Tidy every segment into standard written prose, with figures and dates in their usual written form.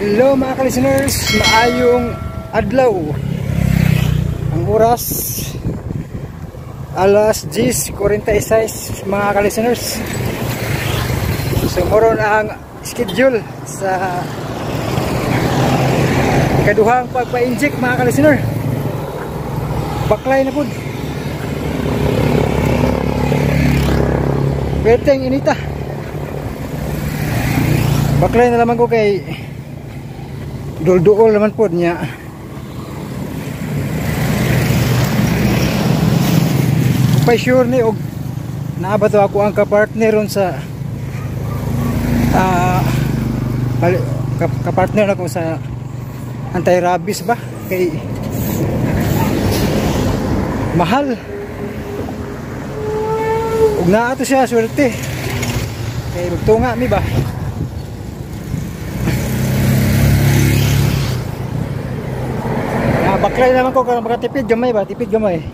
Hello mga ka-listeners, maayong adlaw. Ang oras alas 10:46 mga ka-listeners. So moro na ang schedule sa ikaduhang pagpa-inject mga ka-listener. Baklay na pud. Beteng inita. Baklay na naman ko kay dulduol naman po niya. Pa sure ni og naa ba to ako ang kapartner ron sa kapartner ako sa anti-rabies ba kay mahal ug naa to siya swerte kay magtunga mi ba. Baklay naman ko karon makatipid gamay ba, tipid gamay.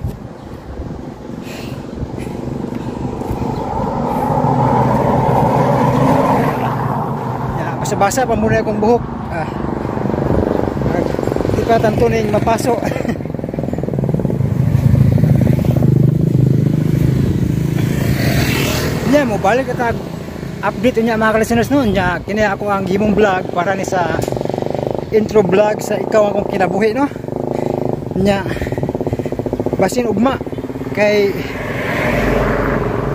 Ya, basa-basa pa muna akong buhok. Di pa tanto ning mapaso. Nya mo balik ta update unya mga ka-listeners noon. Nya kini ako ang gimong vlog para ni sa intro vlog sa ikaw akong kinabuhi no. Nya basin ugma kay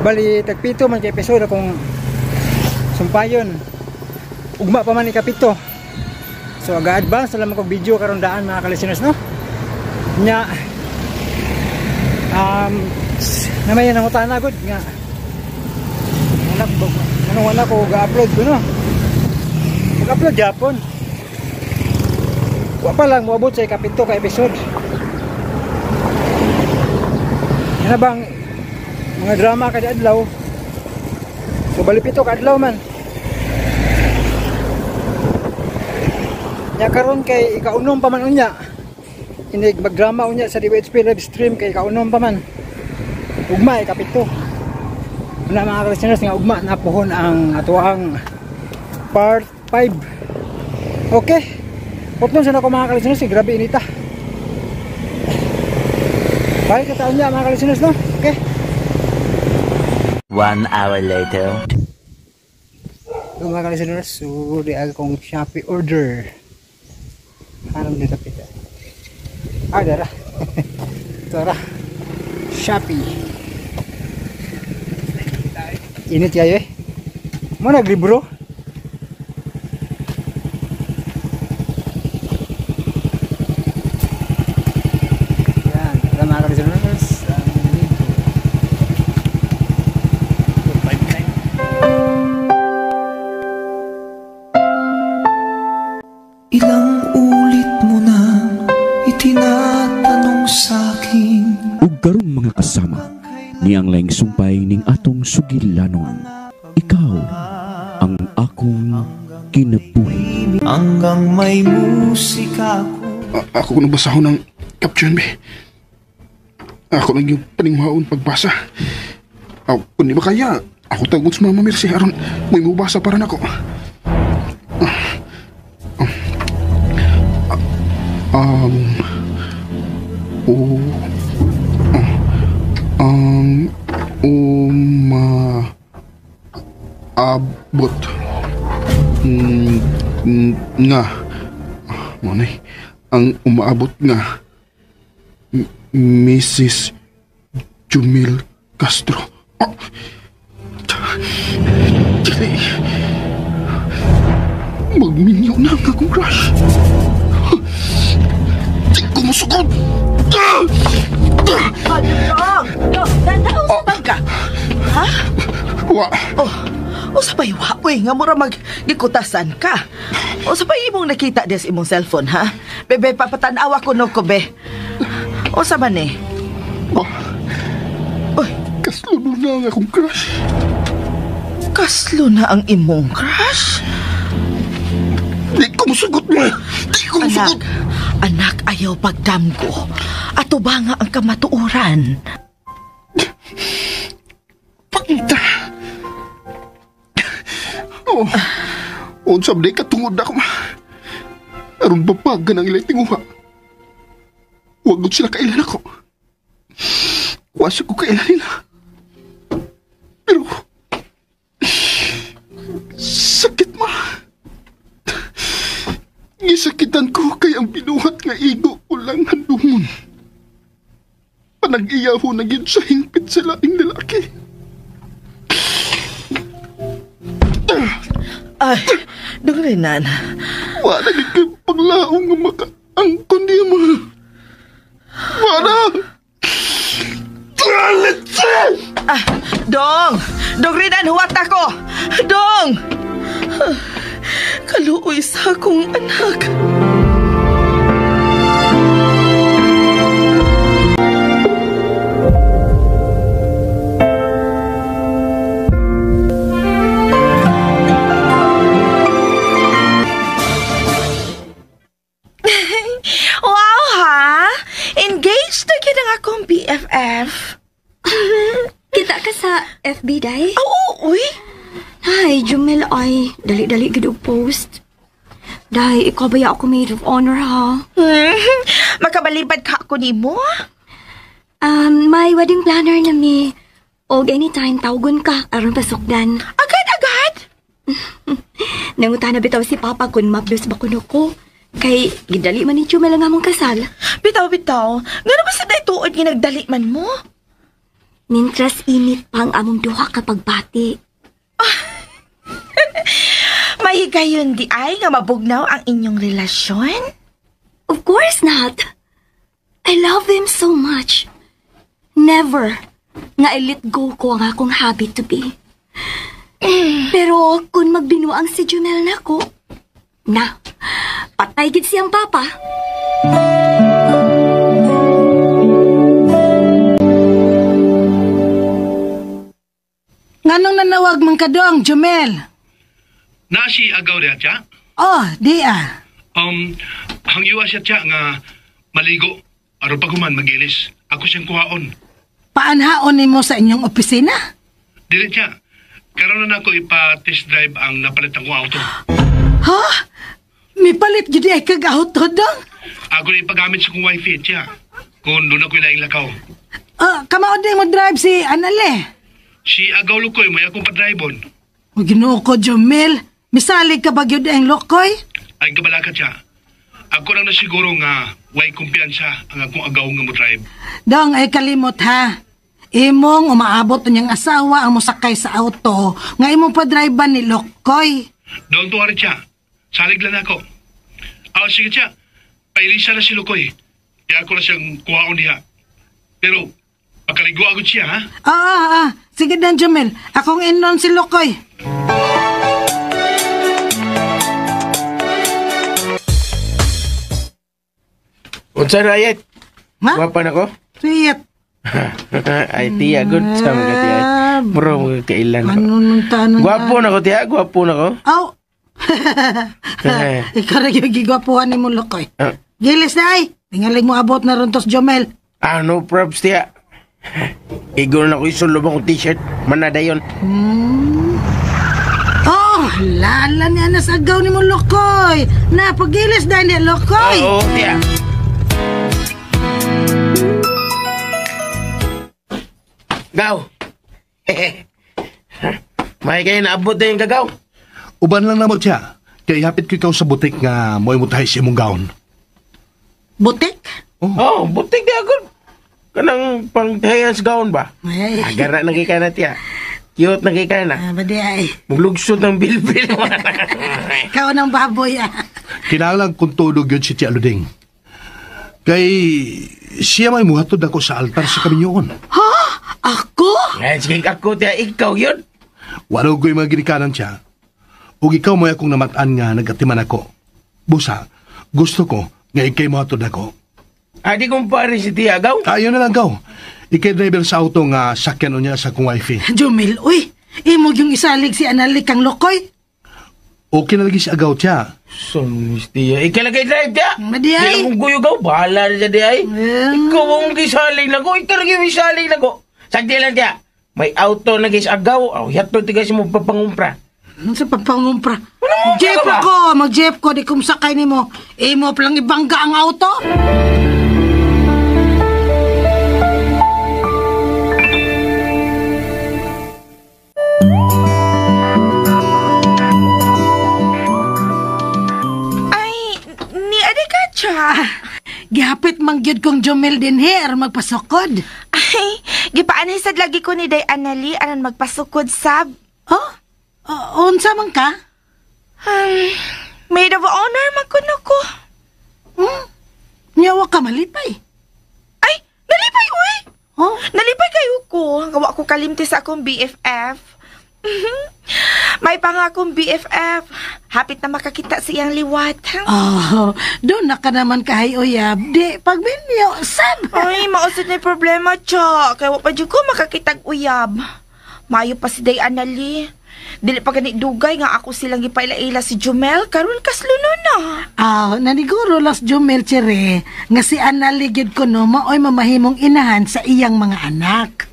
bali tagpito man kay episode akong sumpayon, ugma pa man ikapito. So aga-advance na lang akong video karon daan mga ka-listeners no. Nya namayan ang utana gud nga anak ano wala ko ga-upload ko no. Mag-upload gyapon. Wa pa lang moabot sa ikapito ka episode. Ano bang mga drama kada adlaw? So bali pito ka adlaw man. Nya karon kay ikaunom pa man unya. Inig magdrama unya sa DWHP live stream kay ikaunom pa man. Ugma ikapito. Una mga listeners nga ugma na pohon ang atoang part 5. Okay. Putnon sa nako mga ka-listeners, grabe inita. Balik ka taon niya mga ka-listeners no? Okay. 1 hour later. So mga ka-listeners, so di akong Shopee order. Anong dito pita? Ah, dara. Tara. Shopee. Init kayo eh. Mo naglibro. Mga ka-listeners, ang libro. 259. Ilang ulit mo na itinatanong sa'kin. Ug karon mga kasama, niyang laing sumpay ning atong sugilanon. Ikaw ang akong kinabuhi. Hanggang may musika ko. Ako kung nabasa ko ng caption be. Ako lang yung paningwaon pagbasa. Kung di ba kaya, ako tagod sa Mama Mercy aron may mubasa para nako. Ang umaabot nga manay ang umaabot nga Mrs. Jumil Castro. Oh. Dili. Magminyo na ang akong crush. Di ko musukod. Nausabang ka? Ha? Wa. Oh, usabay wa. Uy, nga mura maggikutasan ka. Usabay imong nakita des imong cellphone, ha? Bebe, papatanawa ko no ko, be. Usa man eh? Oh. Uy. Kaslo na ang akong crush. Kaslo na ang imong crush? Di ko musugot mo. Di ko musugot. Anak, ayaw pagdamgo. Ato ba nga ang kamatuoran? Pangita. Oh. Unsa ba di katungod ako ma? Aron babagan ang ilay tinguha. Huwag sila kailan ako. Wasa ko kailan nila. Pero sakit ma. Gisakitan ko kay ang binuhat nga igo ko lang handumon. Panag-iyaho na gid sa hingpit sa laing lalaki. Ay, Dong Renan. Wala gid kay paglaong nga makaangkon niya ma. Wala! Ah, Dong! Dong Renan, huwat ako! Dong! Kaluoy sa akong anak. Wow, ha? Engaged na gid ang akong BFF. Kita ka sa FB, day? Oo, uy. Ay, Jumel, ay. Dali-dali gid og post. Day, ikaw ba ya ako maid of honor, ha? Makabalibad ka ako nimo? My wedding planner na mi. Og anytime, tawgon ka, aron pasukdan. Agad-agad? Nangutan na bitaw si Papa kung mablos ba kuno ko. Kay, gidali man ni Jumel ang among kasal. Bitaw-bitaw, ngano ba sa daytuod nga nagdali man mo? Mintras init pa ang among duha kapag bati. Mahigayon di ay nga mabugnaw ang inyong relasyon? Of course not. I love him so much. Never nga I let go ko ang akong habit to be. Pero kung magbinuang si Jumel nako, na, patay gid siyang papa. Nganong nanawag man ka dong, Jumel? Na si Agaw diha, Tiya? Oh, di ah. Hangyuwa siya, Tiya, nga maligo. Aron paghuman magilis. Ako siyang kuhaon. Paanhaon nimo sa inyong opisina? Dili, Tiya. Karon na nako ipa-test drive ang napalit akong auto. Ha? Mipalit jud ay kag auto dong? Ako na ipagamit sa kong wifi, Tiya. Kung doon ako'y laing lakaw. Kamao din mo drive si Anale. Si Agaw Lukoy, may akong padrive-on. O Ginoo ko, Jumel. Misalig ka ba gyud ang Lukoy? Ay kabalaka, Tiya. Ako lang na siguro nga way kumpiyansa ang akong agaw nga mo drive. Dong ay kalimot ha. Imong umaabot niyang asawa ang mosakay sa auto nga imong padrive ni Lukoy. Don't worry, Tiya. Salig lang ako. Ah, sige, Tiya. Pailisa na si Lukoy. Kaya ako na siyang kuhaon diha. Pero, pakaligo agad siya, ha? Oo. Sige dan, Jumel. Akong inon si Lukoy. Unsa na, Ayet? Ha? Gwapa na ko? Siyat. Ay, tiya. Good sa mga tiya. Bro, mga kailan. Ano nung tanong? Gwapo na ko, tiya. Gwapo na ko. Aw! Ikaw rin yung gigwapuhan ni mo, Lukoy. Gilis na ay! Tingaling mo abot na ron tos, Jomel. Ah, no props, tiya. Igo na ko isulob akong t-shirt. Manada yun. Oh, lala niya na sa agaw ni mo, Lukoy. Na, pagilis na niya, Lukoy. Oo, tiya. Gaw. May kayo naabot na yung gagaw. Uban lang namo, Tiya. Kaya ihapit ko ikaw sa butik nga mo'y mutahay sa imong gaon. Butik? Oh, butik di ako. Kanang pangtahayan sa gaon ba? Ay. Agara na kay ka na, tiya. Cute na kay ka na. Ah, badi ay. Muglugsod ng bilbil. Ikaw ng baboy ah. Kinahanglan kung tulog yun si Tia Luding. Kay siya may muhatod ako sa altar sa kaminyoon. Ha? Ako? Ay, sige ako, tiya. Ikaw yun. Walo ko'y mga ginikanan siya. Ug ikaw mo'y akong namatan nga nagatiman ako. Busa, gusto ko nga ikay muhatod ako. Adi kong pare si Tia, gaw. Ayaw na lang, gaw. Ikay driver sa auto nga sakyan niya sa kong wifey. Jumil, uy. Imog yung isalig si Analik kang Lukoy. Okay na lagi si Agaw, tiya. So, Miss Tia. Ikaw lagi drive, tiya. Madi ay. Di akong guyo, gaw. Bahala na siya, di ay. Ikaw ang gisalig na ko. Ikaw lagi gisalig na ko. Sagdi lang, tiya. May auto na gis agaw. Aw, yato tigas mo papangumpra. Ano sa pagpangumpra? Jeep ako! Mag-jeep ko, di kumsakay ni mo. Imo palang ibangga ang auto. Ay, ni ade ka, Cha. Gihapit man gyud kong Jomel din here magpasukod. Ay, gipaanhisad lagi ko ni Day Anali aron magpasukod sab. Oh? Unsa man ka? Maid of honor man kuno ko. Nyawa ka malipay. Ay, nalipay uy. Oh? Nalipay kayo ko. Gawa ko kalimti sa akong BFF. May pangakong BFF. Hapit na makakita sa iyang liwat. Oh, doon na ka naman kahay uyab. Di, pagminyo, sab! Ay, mausod na problema, cha. Kaya wa pa dyan ko makakitag uyab. Mayo pa si Day Anali. Dili pa gani dugay nga ako silang gipaila-ila si Jumel. Karon kasluno na. Ah, naniguro lang si Jumel, Chere, nga si Anali gyud ko no, maoy mamahimong inahan sa iyang mga anak.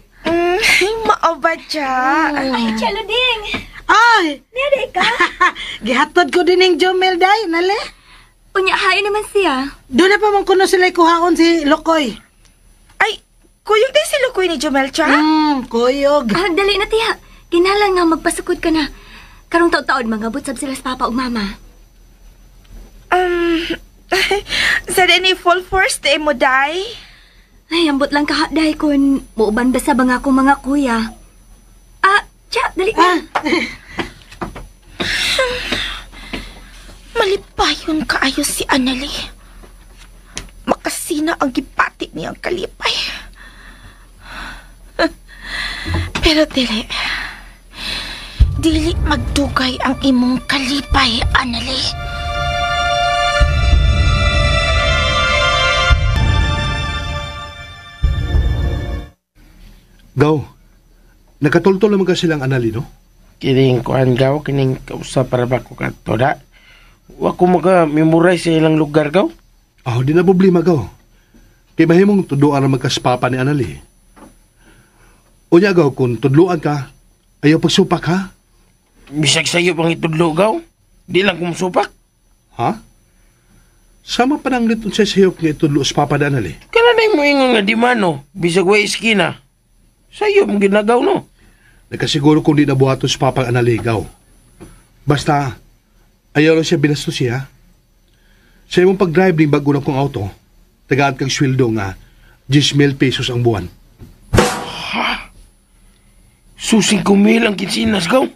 Mao ba, cha? Ay, Chelo ding! Ay! Niya ka? Gihatod ko din yung Jumel, day, nali. Unya, hain naman siya. Doon na pa man kuno sila kuhaon si Lokoy. Ay, kuyog din si Lokoy ni Jumel, cha? Kuyog. Ah, dali na, tiya. Kinalang nga magpasukod ka na. Karong taon-taon, mangabot sab sila sa papa ug mama. Sa ni full force day mo, day? Ay, ambot lang kaha, day, kung muuban ba sa bang akong mga kuya. Ah, tiya, dali na. Malipayon kaayo si Anali. Makasina ang gipati niyang kalipay. Pero dili. Dili magdugay ang imong kalipay, Anali. Gaw, nakatultol naman ka silang Anali, no? Kining kuan gaw, kining kausa para ba ko katoda? Wa ko maka-memorize sa ilang lugar, gaw. Ah, di na problema, gaw. Kay mahimong tuduan na magkaspapa ni Anali. Unya, gaw, kung tudluan ka, ayaw pagsupak, ha? Bisag sa'yo pang itudlo, gaw. Di lang kumusupak. Ha? Sama pa nang litong sa sayop nga itudlo sa papa ni Anali. Kailan mo ingon nga di mano, bisag way iskina. Sa'yo mong ginagaw, no? Nakasiguro kung di nabuhaton sa papa Anali, gaw. Basta, ayaw lang siya binastos siya. Sa imong pag-drive ng bago na kong auto, tagaan kang sweldo nga 10,000 pesos ang buwan. Ha? Susing kumil ang kinsinas, gaw?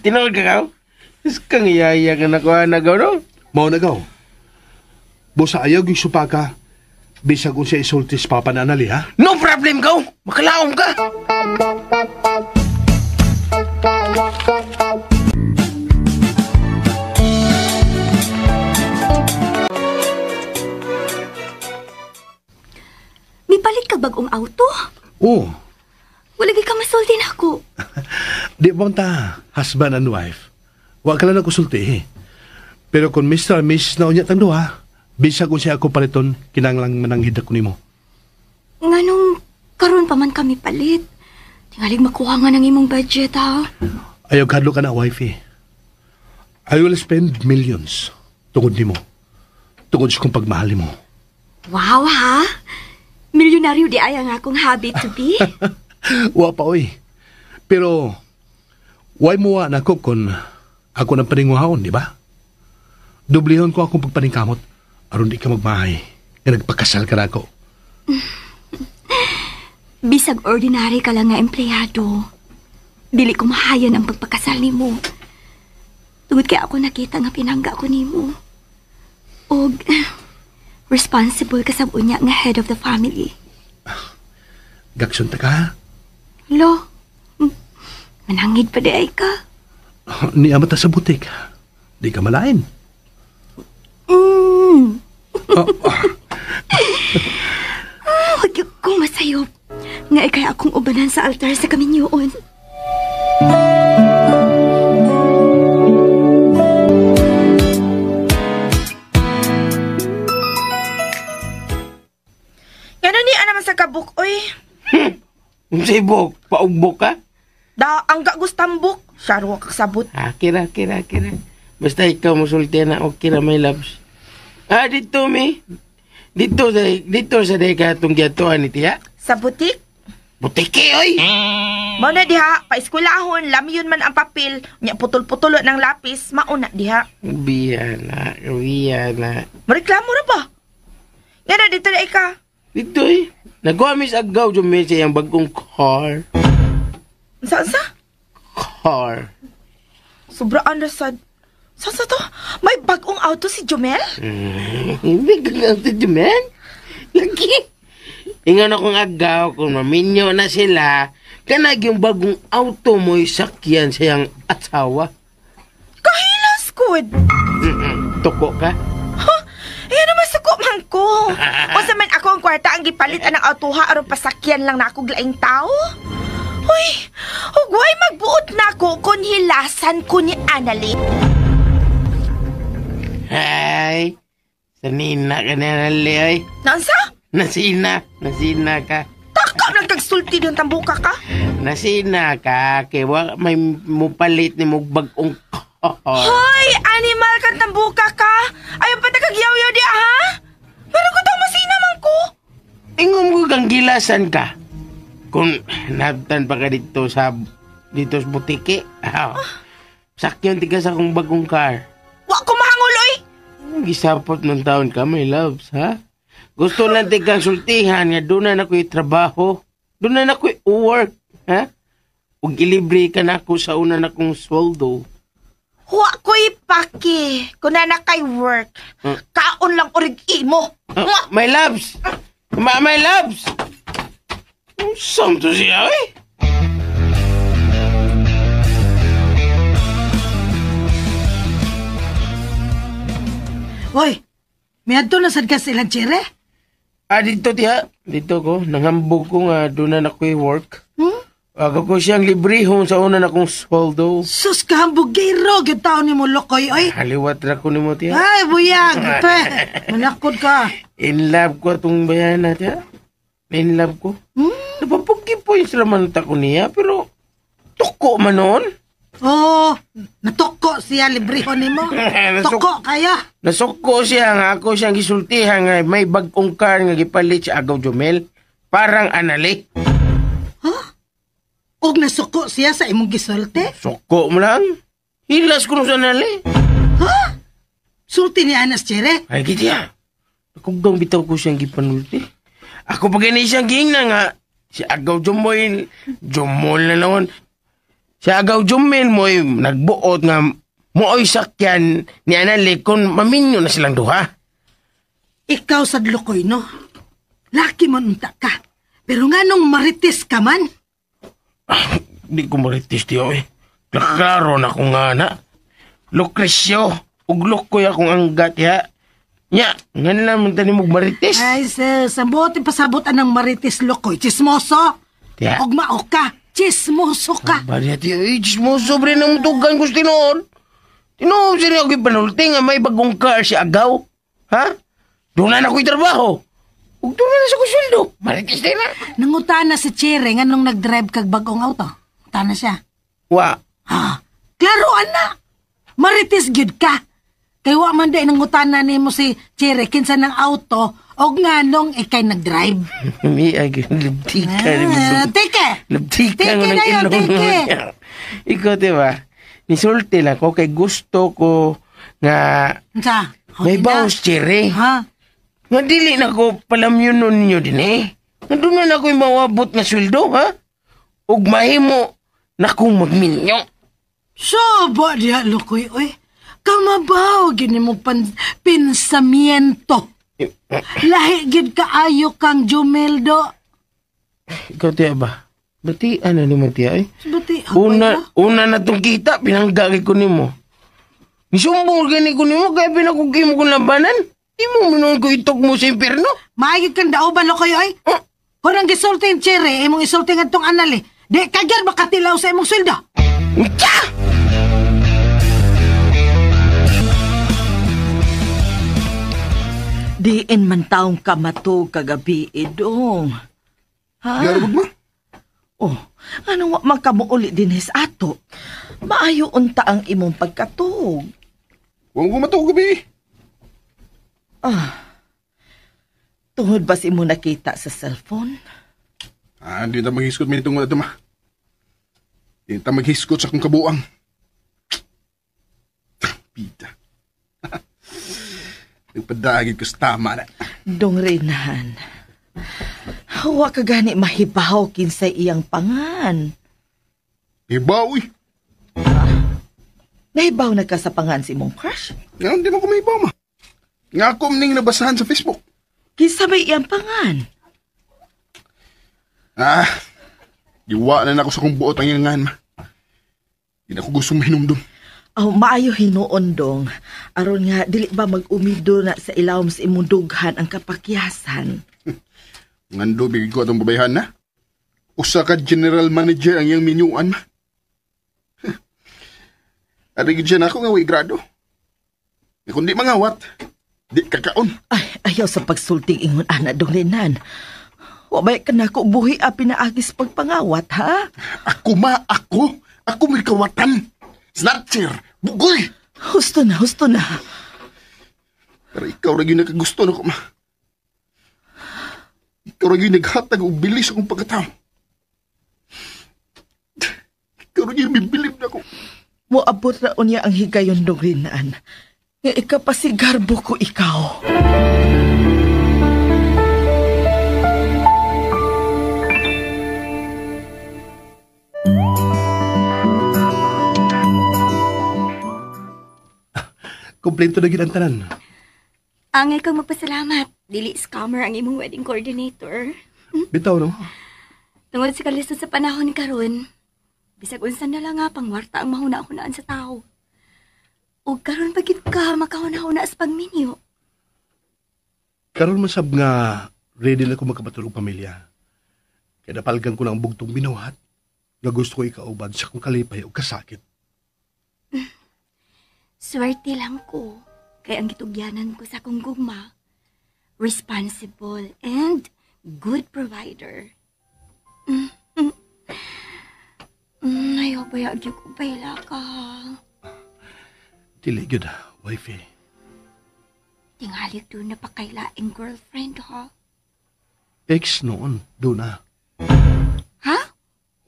Tinawag ka, gaw? Kang iyaya ka na kuha na, gaw, no? Mao na, gaw. Busa ayaw yung supaka, bisag kung siya isultis papa na Anali, ha? No problem, gaw! Makalaom ka! Mipalit ka bagong auto? Oo. Wala ka masulti na ako. Di ba ta, husband and wife? Wa ka lang nagkusulti, eh. Pero kung Mr. and Mrs. na unya tang duha, bisag kung siya ako paliton, kinanglang mananghid ako nimo. Nganong karon pa man kami palit. Tingalig makuha nga ng imong budget, ha? Ayaw kadlo ka na, wifey. I will spend millions tungod nimo. Tungod sa kong pagmahal nimo. Wow, ha? Milyonaryo di ay ang akong habit to be. Wa pa, oy. Pero, why mo wa na ko kung ako ng paninguhaon, di ba? Dublihon ko akong pagpaningkamot aron di ka magmahay nga nagpakasal ka na ako. Bisag ordinary ka lang nga empleyado. Dili ko mahayan ang pagpakasal nimo. Tungod kay ako nakita nga pinangga ko nimo. Og responsible ka sa unya nga head of the family. Gaksun ta ka? Lo, manangid pa di ay ka. Niya mata sa butik. Di ka malain. Huwag ko masayop. Nga ikay akong ubanan sa altar sa kaminyoon. Gano'n ni naman sa kabuk, oy. Unsay buhok? Paugbok ka? Da, ang gagustambok. Syaro ka kasabot. Ah, kira. Basta ikaw musulti na okay ra, my loves. Ah, dito mi. Dito sa day ka itong giyatuan ni tiya. Sa butik? Butiki, oy! Mao na diha, paeskwelahon, lamiyon man ang papel, nya putol-putulo ng lapis, mauna diha. Biya na. Mareklamo ra ba? Nga na, dito na ika. Dito eh. Nagwamis agaw dyan sa iyang bagong car. Saan sa? Car. Sobraan na sad. Saan sa to? May bagong auto si Jomel? Hindi ka nga si Jomel. Lagi. Ingan akong agaw, kung maminyo na sila, kanag yung bagong auto mo'y sakyan sa iyang asawa. Kahilas, good. Tuko ka? Huh? Ayan naman, suko man ko. O sa man ako ang kwarta ang gipalit anang autoha aron pasakyan lang na ako glaing tao. Uy, ugway magbuot na ako kung hilasan ko ni Annalie. Ay, sanina ka na, Annalie, ay. Naansa? Nasina ka. Takam lang kagsulti doon tambuka ka. Nasina ka, kay wa may mupalit ni mong bagong car. Hoy, animal kang tambuka ka. Ayaw pa kagyaw-yaw di, ha? Meron ko tong masina man ko. Ingom ko kang gilasan ka. Kung nabtan pa ka dito sa butiki, sakyon tigas akong bagong car. Wa ko mahangol, oy. Gisapot ng taon ka, my loves, ha? Gusto lang tigang sultihan nga doon na ako'y trabaho. Doon na ako'y work, ha? Ug ilibre ka na ako sa una na kong sweldo. Wa ko'y paki. Kuna na kay work. Kaon lang orig imo. My loves! My loves! Saan to siya, eh? Hoy, may adto na sad ka sa ilang tsere? Ah, dito tiya. Dito ko. Nanghambog ko nga doon na ako'y work. Ako ko siyang librehon sa una na kong sweldo. Sus, kahambugero! Gyud taon ni mo lokoy, oy! Haliwat ra ko ni mo tiya. Ay, buyag! Pe, manakod ka. In love ko atong bayana tiya. In love ko. Napapugki po yung sila ko niya, pero tuko man noon. Oo, natuko siya, librehon ni mo. Tuko kaya. Nasuko siya nga ako siyang gisultihan nga may bagong car nga gipalit si Agaw Jomel. Parang anali. Huh? Og nasuko siya sa imong gisulti? Suko mo lang. Hilas ko sa anali. Huh? Sulti ni Anas Chere? Ay, kitya. Nakugang bitaw ko siyang gipanulti. Ako pa gani siyang giingna nga si Agaw Jomel, Jomol na naman. Si Agaw Jomel mo'y nagbuot nga mo'y sakyan ni Anali kung maminyo na silang duha. Ikaw sa Lokoy, no? Laki man unta ka. Pero nga nung marites ka man? Di ko marites tiyo eh. Klaro na kung nga na. Lucrecio, ug Lokoy akong anggat ya. Nya, nga naman tani mong marites. Ay, sis, ang buot pasabot anang marites Lokoy. Chismoso. Tiya. Ug mao ka. Chismoso ka. Bariya tiyo, eh, chismoso bre nang mutugan ko sa tinuod. Tinuod siya ako'y panulti nga may bagong car si Agaw. Ha? Doon na ako'y trabaho. Ug doon na sa ko sweldo. Marites din na. Nangutana si Chere nga nung nag-drive kag bagong auto. Tana siya. Wa. Ha? Klaro, ana. Marites gyud ka. Kay wa man day nangutana nimo si Chere kinsa ng auto og nganong ikay nag-drive. Mi ay labtika. Tike. Labtika Tike ng na yun, ilong. tike. Ikaw, diba? Nisulti lang ko kay gusto ko nga Unsa? may bawas Chere. Ha? Nga dili na ko palamyunon ninyo din eh. Nga doon na ako'y mawabot nga sweldo, ha? Ug mahimo na kong magminyo. Soba diha, Lokoy, oy. Kamabaw, gini mo pensamiento. Lahi gid kaayo kang Jumeldo. Ikaw tiya ba? Bati, ano ni mo tiya eh? Bati, Una na tong kita, pinanggagi ko nimo. Nisumbong gani ko nimo, kaya pinakugay mo kong labanan. Di mo minuon ko itok mo sa impyerno. Maayod kang daoban, Lokoy, oy. Kung ang gisulti yung Chere, imong isulti nga tong anali. Di, kagyar makatilaw sa imong sweldo. Tsa! Diin man taong kamatog kagabi, idong. Ha? Yara, ma. Oh, ano wa man ka mouli dinhi sa ato? Maayo unta ang imong pagkatuog. Wa mo ko matuog gabi. Ah. Tungod ba sa imong nakita sa cellphone? Ah, di ta maghisgot mi tungod ato ma. Di ta maghisgot sa akong kabuang. Pita. Nagpadagid ko sa tama na. Dong Renan, wa ka gani mahibaw kinsay iyang pangan. Hibaw, uy. Nahibaw na ka sa pangan si imong crush? Nga, hindi mo ko mahibaw, ma. Nga ako ning nabasahan sa Facebook. Kinsa may iyang pangan? Ah, giwa na nako sa kong buot ang iyang ngan, ma. Hindi na ako gusto mahinumdum. Oh, maayo hinuon dong. Aron nga, dili ba mag-umido na sa ilawom sa imong dughan ang kapakyasan? Ngando, bigay ko atong babayhan na. Usa ka general manager ang iyang minyuan, ma. Ari gid siya na ako nga way grado. Kung di mangawat, di kakaon. Ay, ayaw sa pagsulting ingon ana dong Renan. Wa bay ka nako buhi a pinaagis pagpangawat, ha? Ako ma, ako. Ako may kawatan. Snatcher, bugoy. Husto na, husto na. Pero ikaw ra gyud nakagusto nako, ma. Ikaw ra gyud naghatag og bilis akong pagkatao. Ikaw ra gyud bibilib nako. Moabot ra unya ang higayon dong Renan. Nga ikapasigarbo ko ikaw. Kompleto na gid ang tanan. Angay kang magpasalamat. Dili scammer ang imong wedding coordinator. Bitaw, no? Tungod sa kalisod sa panahon karon, bisag unsa na lang nga pangwarta ang mahuna-hunaan sa tao. Ug karon pa gid ka makahuna-huna sa pagminyo. Karon man sab nga ready na ko magkapatulog pamilya. Kaya napalgan ko lang ang bugtong binuhat nga gusto ko ikauban sa kong kalipay o kasakit. Swerte lang ko kay ang gitugyanan ko sa akong gugma, responsible and good provider. Ayaw ba yagyo ko baila ka? Dili gyud, wifey. Tingali doon na pakailaing girlfriend, ha? Ex noon, doon na. Ha?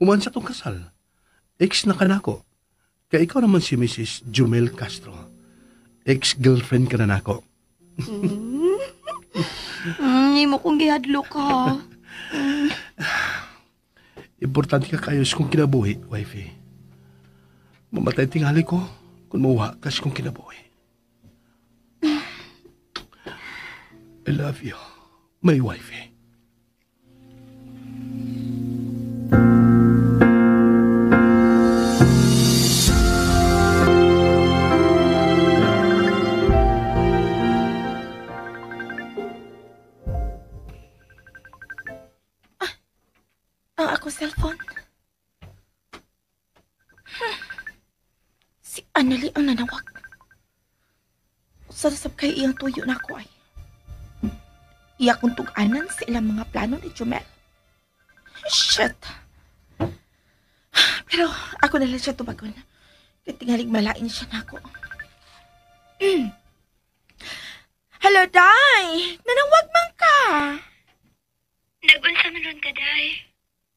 Human sa tong kasal. Ex na ka nako. Kaya ikaw naman si Mrs. Jumel Castro. Ex-girlfriend ka na nako. Hindi mo kong gihadlok, ha? Importante ka kayo sa kong kinabuhi, wifey. Mamatay tingali ko kung mauha ka sa kong kinabuhi. I love you, my wifey. Ang akong cellphone. Si Annalie ang nanawag. Sarasab kay iyang tuyo na ako ay. Iya kong tug-anan sa ilang mga plano ni Jumel. Shit. Pero ako na lang siya tubagon. Kaya tingalig malain siya na ako. Hello, Day! Nanawag man ka! Nag-unsa man ron ka, Day?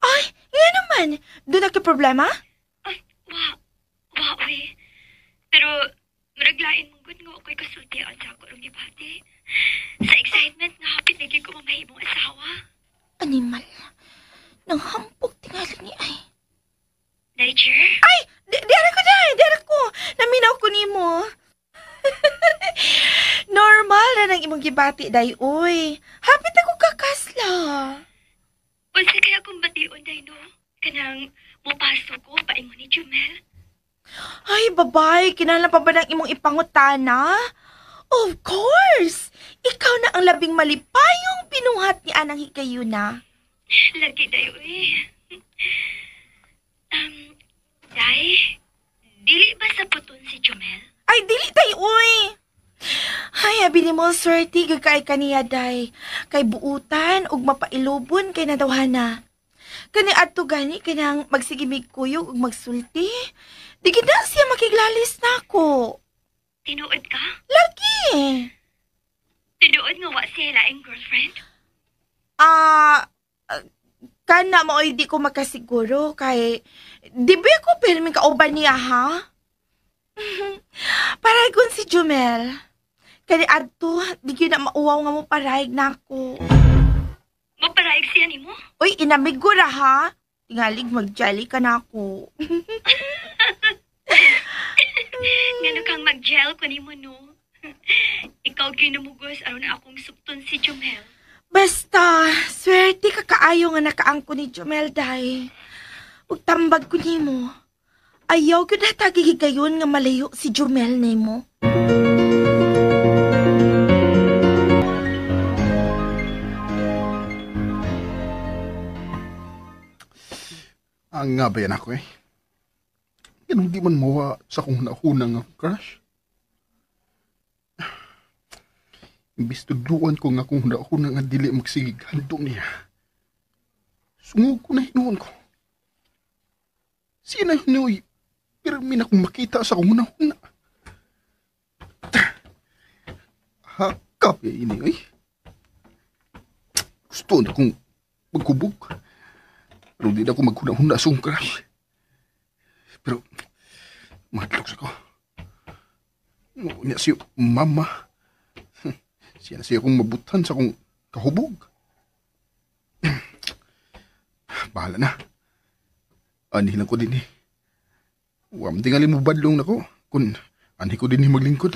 Ay, nga naman. Doon na problema? Ay, wa, uy. Pero, maraglain mong good nga ako'y kasultian sa ako rong gibati. Sa excitement nga hapit lagi ko mamahimong asawa. Animal. Nang hampok tingali ni ay. Niger? Ay! Di ko, Day! Di ko! Naminaw ko nimo. Normal na nang imong gibati, Day, uy. Hapit ako kakasla. Unsa kaya kong bation, Day, no? Kanang mupasok ko paingon ni Jumel. Ay, babay, kinahanglan pa ba ng imong ipangutana? Of course! Ikaw na ang labing malipayong pinuhat ni Anang Higayuna. Lagi, Day, uy. Day, dili ba sa puton si Jumel? Ay, dili, Day, uy! Ay, abi ni mo, swerte, gagkay kaniya, Day. Kay buutan, ug mapailubon kay nadawhana. Kani adto gani kanang magsigimig kuyog ug magsulti. Di gid na siya makiglalis nako. Tinuod ka? Lagi. Tinuod nga wa siya laing girlfriend? Kana mo di ko makasiguro kay di ba ko pirmi kauban niya ha? Paraygon si Jumel. Kani adto di gyud na mauwaw nga mo parayg nako. Maparaig siya nimo? Uy, inamig ko ra ha. Tingalig mag-jelly ka na ako. Ngano kang mag-gel ko nimo no? Ikaw ginumugos aron akong sukton si Jumel. Basta, swerte ka kaayo nga nakaangko ni Jumel, day. Ug tambag ko nimo. Ayaw gyud hatagi higayon nga malayo si Jumel nimo. Ang nga ba yan ako eh? Ganun di man mawa sa kong nahunang akong crush. Imbis tudluan ko nga kung nahunang nga dili magsigig handong niya. Sungog ko na hinuon ko. Siya na hinuoy, pirmi na kong makita sa kong nahuna. Hakap ya ini eh. Gusto na kong magkubog. Pero di na ako maghuna-huna sa akong crush. Pero, mahadlok sa ko. Niya si mama. Siya na siya akong mabutan sa akong kahubog. Bahala na. Anhi lang ko din eh. Huwag tingali mo badlong na ko. Kung anhi ko din eh maglingkod.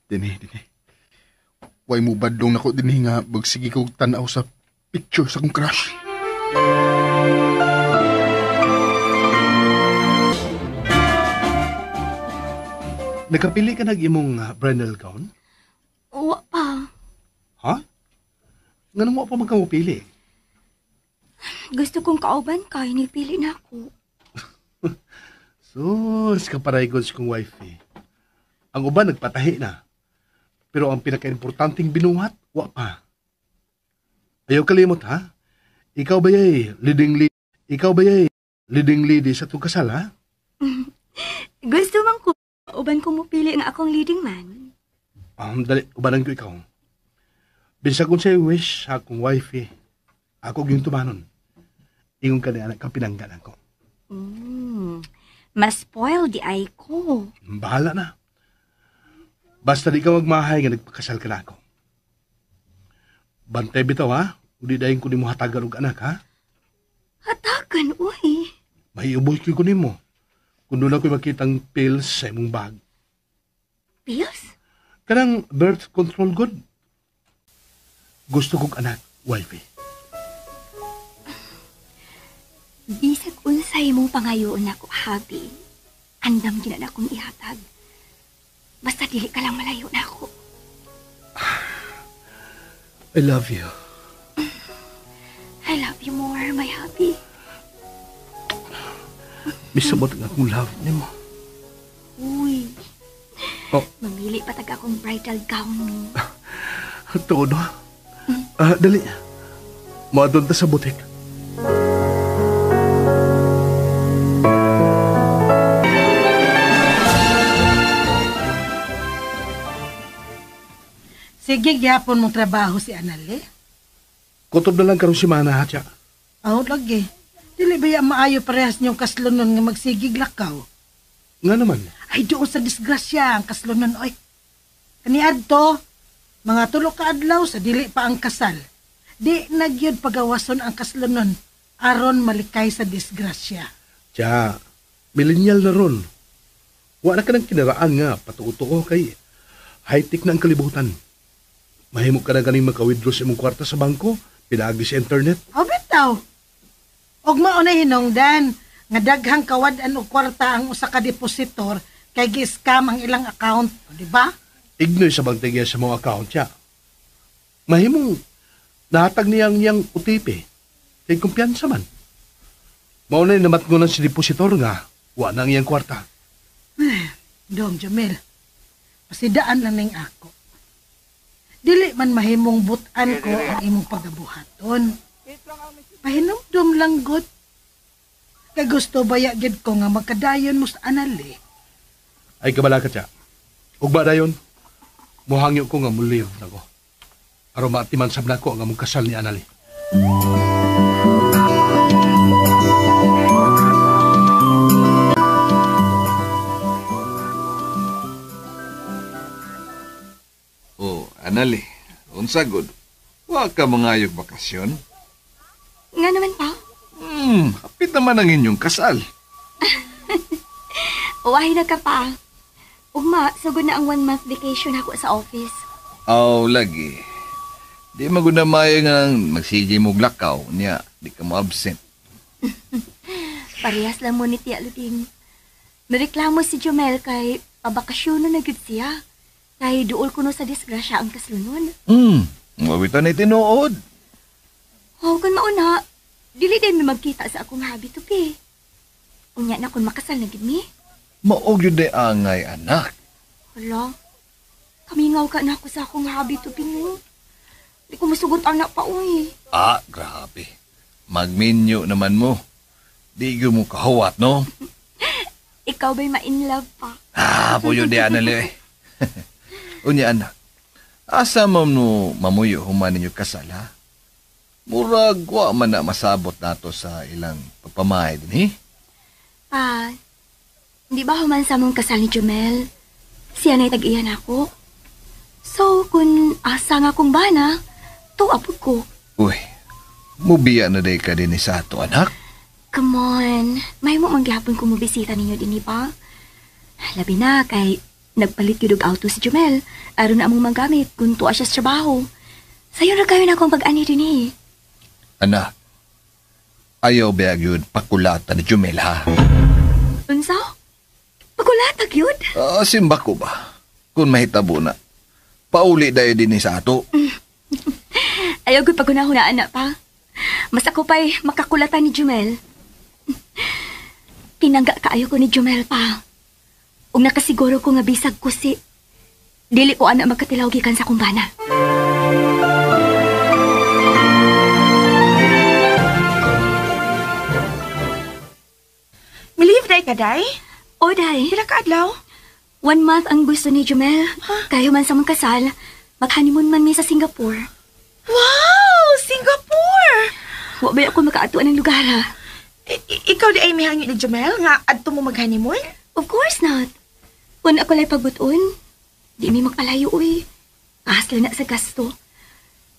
Dini, dini. Huwag mo badlong na ko din eh nga magsige ko tanaw sa picture sa akong crush. Nakapili ka nag-imong bridal gown? Wa pa. Ha? Nganong wa pa man ka mopili? Gusto kong kauban ka, inipili na ako. Sus, kaparaygon sa kong wife eh. Ang uban nagpatahi na. Pero ang pinaka-importanting binuhat, wa pa. Ayaw kalimot ha? Ikaw ba yay leading lady? Ikaw ba yay leading lady sa itong kasal ha? Gusto man ko, uban ko mupili nga akong leading man. Dali, ubanan ko ikaw. Bisag kung sa'yo wish sa akong wife eh. Ako yung tumanon. Ingon ka na anak kang pinanggalan ko. Mas spoil di ay ko. Bahala na. Basta di ka magmahay nga nagpakasal ka na ako. Bantay bitaw ha? Udi dahin ko ni mo hatagan og anak ha? Hatagan, uy. Maiubos ko nimo. Kung doon ako'y makitang pills sa imong bag. Pills? Kanang birth control good. Gusto kong anak, wifey. Bisag unsay mong pangayoon ako, habi. Andam gina na akong ihatag. Basta dili ka lang malayo na ako. I love you. I love you more, my hubby. Misabot ang akong love nimo. Uy. Oh. Mamili pa tag akong bridal gown mo. Tuod, no? Dali. Maadon ta sa butik. Sige, gyapon mong trabaho si Anale. Kutob na lang karon si Mana, ha, tiya. Aw, lagi. Dili ba ya maayo parehas niyong kaslonon nga magsigig lakaw? Nga naman. Ay, doon sa disgrasya ang kaslonon, oy. Kaniadto, mga tulo ka adlaw sa dili pa ang kasal. Di nagyod pagawason ang kaslonon aron malikay sa disgrasya. Tiya, millennial na ron. Wa na ka ng kinaraan nga, patuo-tuo kay high-tech na ang kalibutan. Mahimo ka na ganing maka-withdraw sa imong kwarta sa bangko, pinaagi sa internet. O bitaw. Og mao na hinungdan nga daghang kawad-an og kwarta ang usa ka depositor kay gi-scam ang ilang account, di ba? Ignoy sa bangtigya sa mga account siya. Mahimong nahatag niyang niyang OTP. Kay kumpiyansa man. Mao na namatngonan si depositor nga wa na ang iyang kwarta. Dong Jamil, pasidaan lang ning ako. Dili man mahimong butan ko ang imong pagabuhaton. Pahinumdum lang god. Kay gusto baya gid ko nga magkadayon mo sa Anali. Ay kabala ka siya. Ugma dayon, muhangyo ko nga mulive na ko. Aron maatiman sab nako nga mong kasal ni Anali. Oh, Anali, unsa gud? Wa ka mangayog bakasyon? Nga naman pa. Hapit naman ang inyong kasal. Uwahi na ka pa. Ugma, sugod na ang 1 month vacation ako sa office. Aw, lagi. Di maguna maayo nga magsige mo lakaw niya, di ka mo absent. Parehas lang mo ni Tia Luding. Nareklamo si Jomel kay pabakasyon na nagyud siya. Kay duol kuno sa disgrasya ang kaslunon. Mawita na tinuod. Oh, kung mauna, dili din mi magkita sa akong hobby to be. Unya na kung makasal na gid mi. Maog yun day angay, anak. Hala, kamingaw ka na ako sa akong hobby to be mo. Di ko masugot anak pa, uy. Ah, grabe. Magminyo naman mo. Di ko mo kahuwat, no? Ikaw ba'y ma-inlove pa? Ah, puyo di, Anali. Unya, anak. Asa mo no mamuyo human ninyo kasal, ha? Murag, wa man na masabot nato sa ilang pagpamahay din, he? Pa, hindi ba human sa mong kasal ni Jomel? Siya na'y tag-iyan ako. So, kung asa nga kong bana, tuwa po ko. Uy, mubiya na day ka din sa ato, anak. Come on, may mo manggihapon kung mubisita ninyo din, ba? Labi na, kay nagpalit yun og auto si Jomel. Aron na among magamit kung tuwa siya sa trabaho. Sayo na kayo na akong pag-ani din, eh. Anak, ayaw ba yun pakulatan ni Jomel, ha? Unsa? Pakulatag yun? Simba ko ba? Kung mahitabo na, pauli dayo din sa ato. Ayaw ko'y pagunahunaan na pa. Mas ako pa'y makakulatan ni Jomel. Pinangga kaayo ko ni Jomel pa. Ug nakasiguro ko nga bisag ko si... Dili ko anak magkatilaw gikan sa kumbana. Milive day ka, day? O, day. Pila ka adlaw? 1 month ang gusto ni Jomel. Huh? Kayo man sa mong kasal, mag-honeymoon man mi sa Singapore. Wow! Singapore! Wa ba ako makaatuan ng lugar, ha? Ikaw di ay mihangyo ni Jomel nga adto mo mag-honeymoon? Of course not. Kung ako lay pagbuton, di mi magpalayo, uy. Kasla na sa gasto.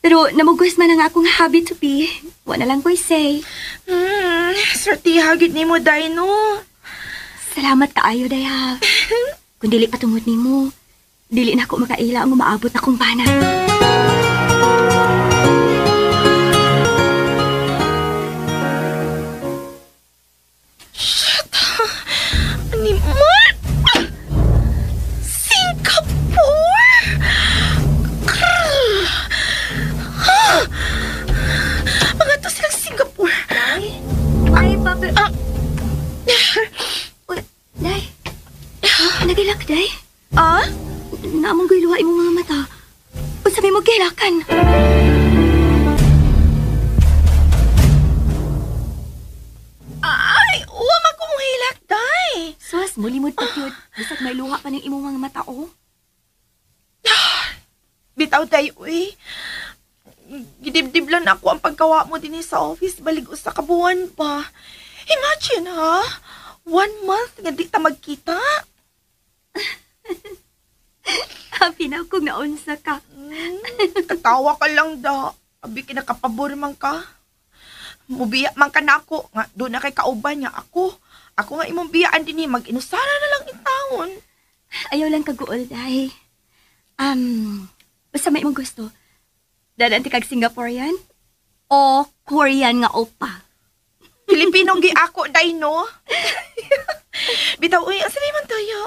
Pero namugos man ang akong hobby to be. Wa na lang ko'y say. Swertiha gyud nimo, day, no? Salamat kaayo, day, ha. Kung dili patungod nimo, dili na ako makaila ang umaabot akong bana. Shit! Animal! Singapore! Mga to silang Singapore. Ay, ay, papa. Ah. Uy, day. Nagilak, day? Ah? Naamong giluha imong mga mata. Unsa may mo gilakan? Ay, uwa man ko mong hilak, day. Sus, mulimod pa yun. Bisag may luha pa ng imong mga mata, oh. Bitaw, day, uy. Gidibdib lang ako ang pagkawa mo din sa office. Balig usa ka buwan pa. Imagine, ha? 1 month nga di ta magkita. Happy na akong naunsa ka. Katawa ka lang da. Abi kinakapabor man ka. Mubiya man ka na ako. Nga, doon na kay kauban niya ako. Ako nga imong biyaan din eh. Mag-inusara na lang intawon. Ayaw lang kaguol, day. Basta may imong gusto. Dadaan ti kag Singaporean? O Korean nga opa? Pilipino gi ako, day, no? Bitaw, uy, asa na man tayo?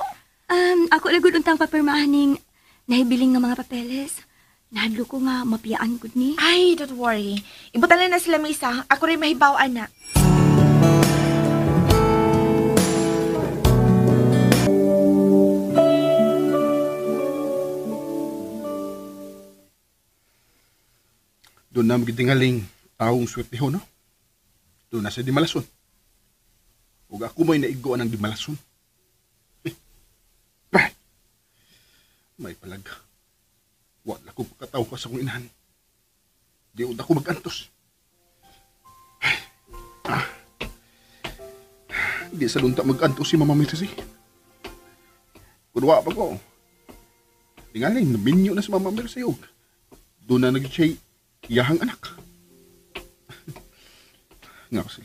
Ako lagod untang papirmahan ning nahibiling nga mga papeles. Nahadlo ko nga mapiyaan gud ni. Ay, don't worry. Ibutan lang na sila misa. Ako rin mahibaw, ana. Doon na magitingaling taong swerte ho, no? Doon na sa dimalason. Ug ako may naiguan ang dimalason. Eh, may palag. Wala ko pagkataw ka sa kong inahan. Di ako mag-antos. Di sa lunta mag-antos si Mama Mercy. Kunwa pa ko. Tingaling, naminyo na si Mama Mercy. Doon na nag-siya'y iyahang anak. Nga kasi.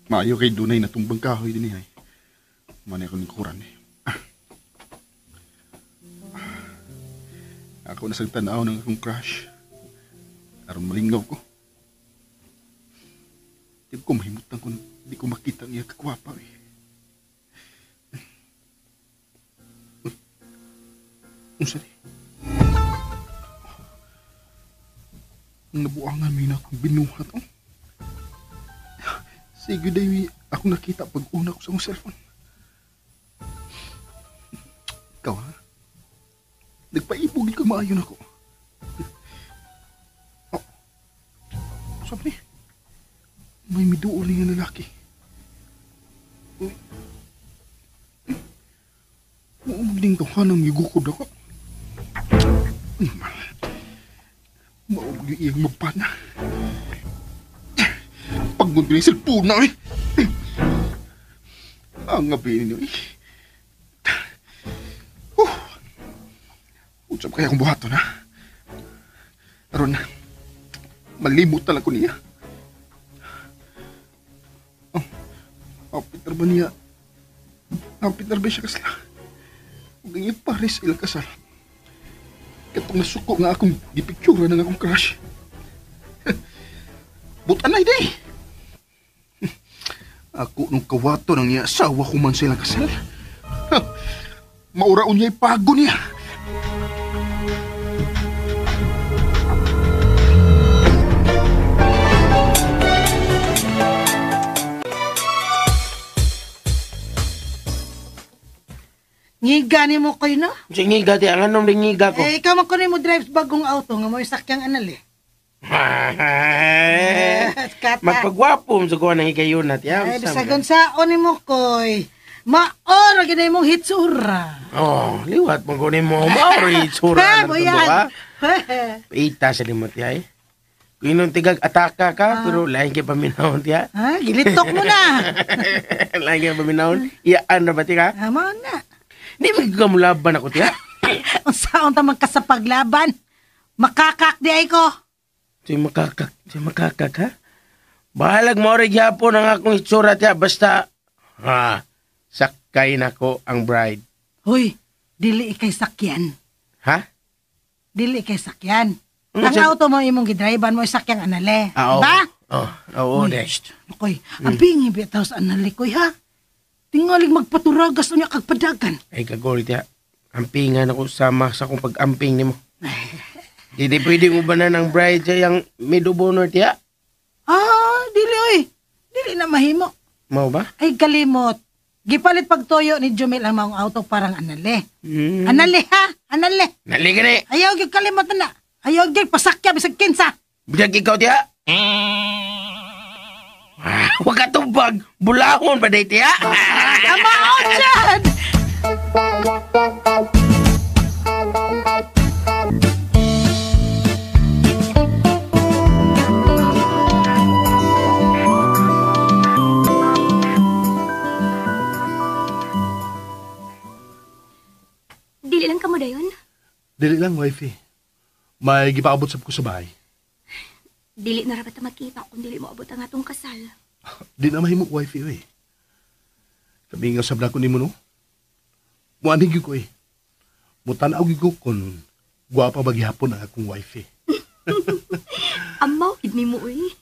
Maayo kay dunay natumbang kahoy din eh. Manay ko ng kuran eh. Ako na sa tanaw ng akong crush. Aron malingaw ko. Di ko mahimutan kung di ko makita ang iya kakwapa eh. Unsa ni? Ang nabuangan may na akong binuhat oh. Sige day ako nakita pag una ko sa akong cellphone. Ikaw ha? Nagpaibog ka maayon ako. Oh. Sabi ni, may miduol nga lalaki. Uy. Oo, magding tawhanang gigukod ako. Maog yung iyang mapana. Pagod ko na yung cellphone na eh. Ang gabi ninyo eh. Usap kaya akong buhaton ha? Aron, malimot talaga ko niya. Oh, Peter ba niya? Peter ba siya kasla? Huwag niya pares ilang kasal. Katong nasuko nga akong gipictura ng akong crush. Butanay di! Ako nung kawato ng niya asawa ko man sa ilang kasal. Mauraon niya ipago niya. Ngiga ni mo koy, no? Sige, ngiga ti. Ang anong ngiga ko? Eh, ikaw man kunin mo drive bagong auto nga mo isakyang anal eh. Magpagwapo mo sa kuha ng higayon na tiya. Ay, bisagon saon ni mo koy. Maoro gina imong hitsura. Oh, liwat mo kunin mo. Maoro hitsura. Ha, boyan. Ita sa limot tiya eh. Kung inong tigag ataka ka, pero lain kay paminahon tiya. Ha, gilitok mo na. Lain kay paminahon. Iyaan na ba tiya? Ama na. Di ba gamulaban ako tiya? Unsaon ta man ka sa paglaban? Makakak di ay ko. Si makakak ha? Bahalag mo rin gyapon ang akong itsura tiya. Basta, ha, sakay na ko ang bride. Hoy, dili ikay sakyan. Ha? Dili ikay sakyan. Ang auto mo imong gidriban mo sakyang anale. Ah, ba? Oo, oo, de. Koy, abing bitaw sa anale koy ha. Tingalig magpaturagas unya kag padagan. Ay kagol tiya. Ampingan ako sama sa akong pag-amping nimo. Di pwede mo ba na ng bride sa yang maid of honor tiya? Ah, dili oy. Dili na mahimo. Mao ba? Ay kalimot. Gipalit pagtoyo ni Jumil ang maong auto parang anale. Anale ha? Anale. Nali gani. Ayaw gyud kalimot na. Ayaw gyud pasakya bisag kinsa. Bisag ikaw tiya. Huwag ka tubag. Bulahon pa day tiya. Amao dyan! Dili lang kamo dayon? Dili lang, wifey. May gipaabot sab ko sa bahay. Dili na rapat makita kung dili mo abot ang atong kasal. Di na mahimo, wifey, oy. Kami nga sab na ko nimo, no? Muanig ko, eh. Mutanaw ko kung gwapa ba gihapon ang akong wifey. Amaw, gid nimo, oy.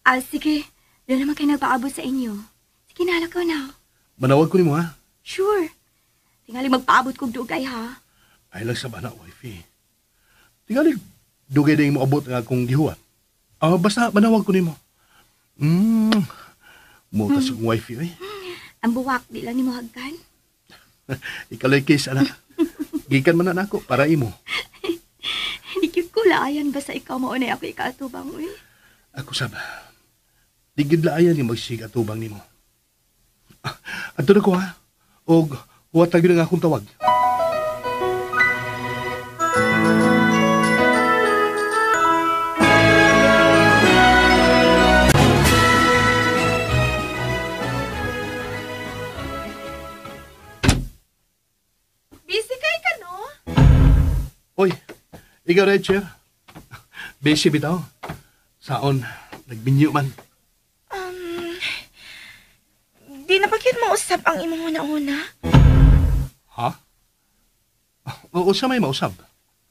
Ah, sige. Doon naman kayo nagpaabot sa inyo. Sige, nahala ko na. Manawag ko nimo, ha? Sure. Tingali magpaabot kog dugay, ha? Ay lang sa bana, wifey. Tingali, dugay din mo abot ang akong gihuwat. Ah, basta manawag ko nimo. Muta sa akong wifey, oy. Ang buwak, di lang nimo hagkan. Ikaloy kiss, anak. Gikan man na nako para imo. ko laayan ba sa ikaw maunay ako ikaatubang, uy? Ako sab. Di gyud laayan ni magsig atubang nimo. Adto na ko ha. Og huwatag yun ang akong tawag. Busy kay ka, no? Oy, ikaw rin, Chair. Busy bitaw. Saon, nagbinyo man. Di na ba gyud mausap ang imong una-una? Ha? Oo, sa may mausap.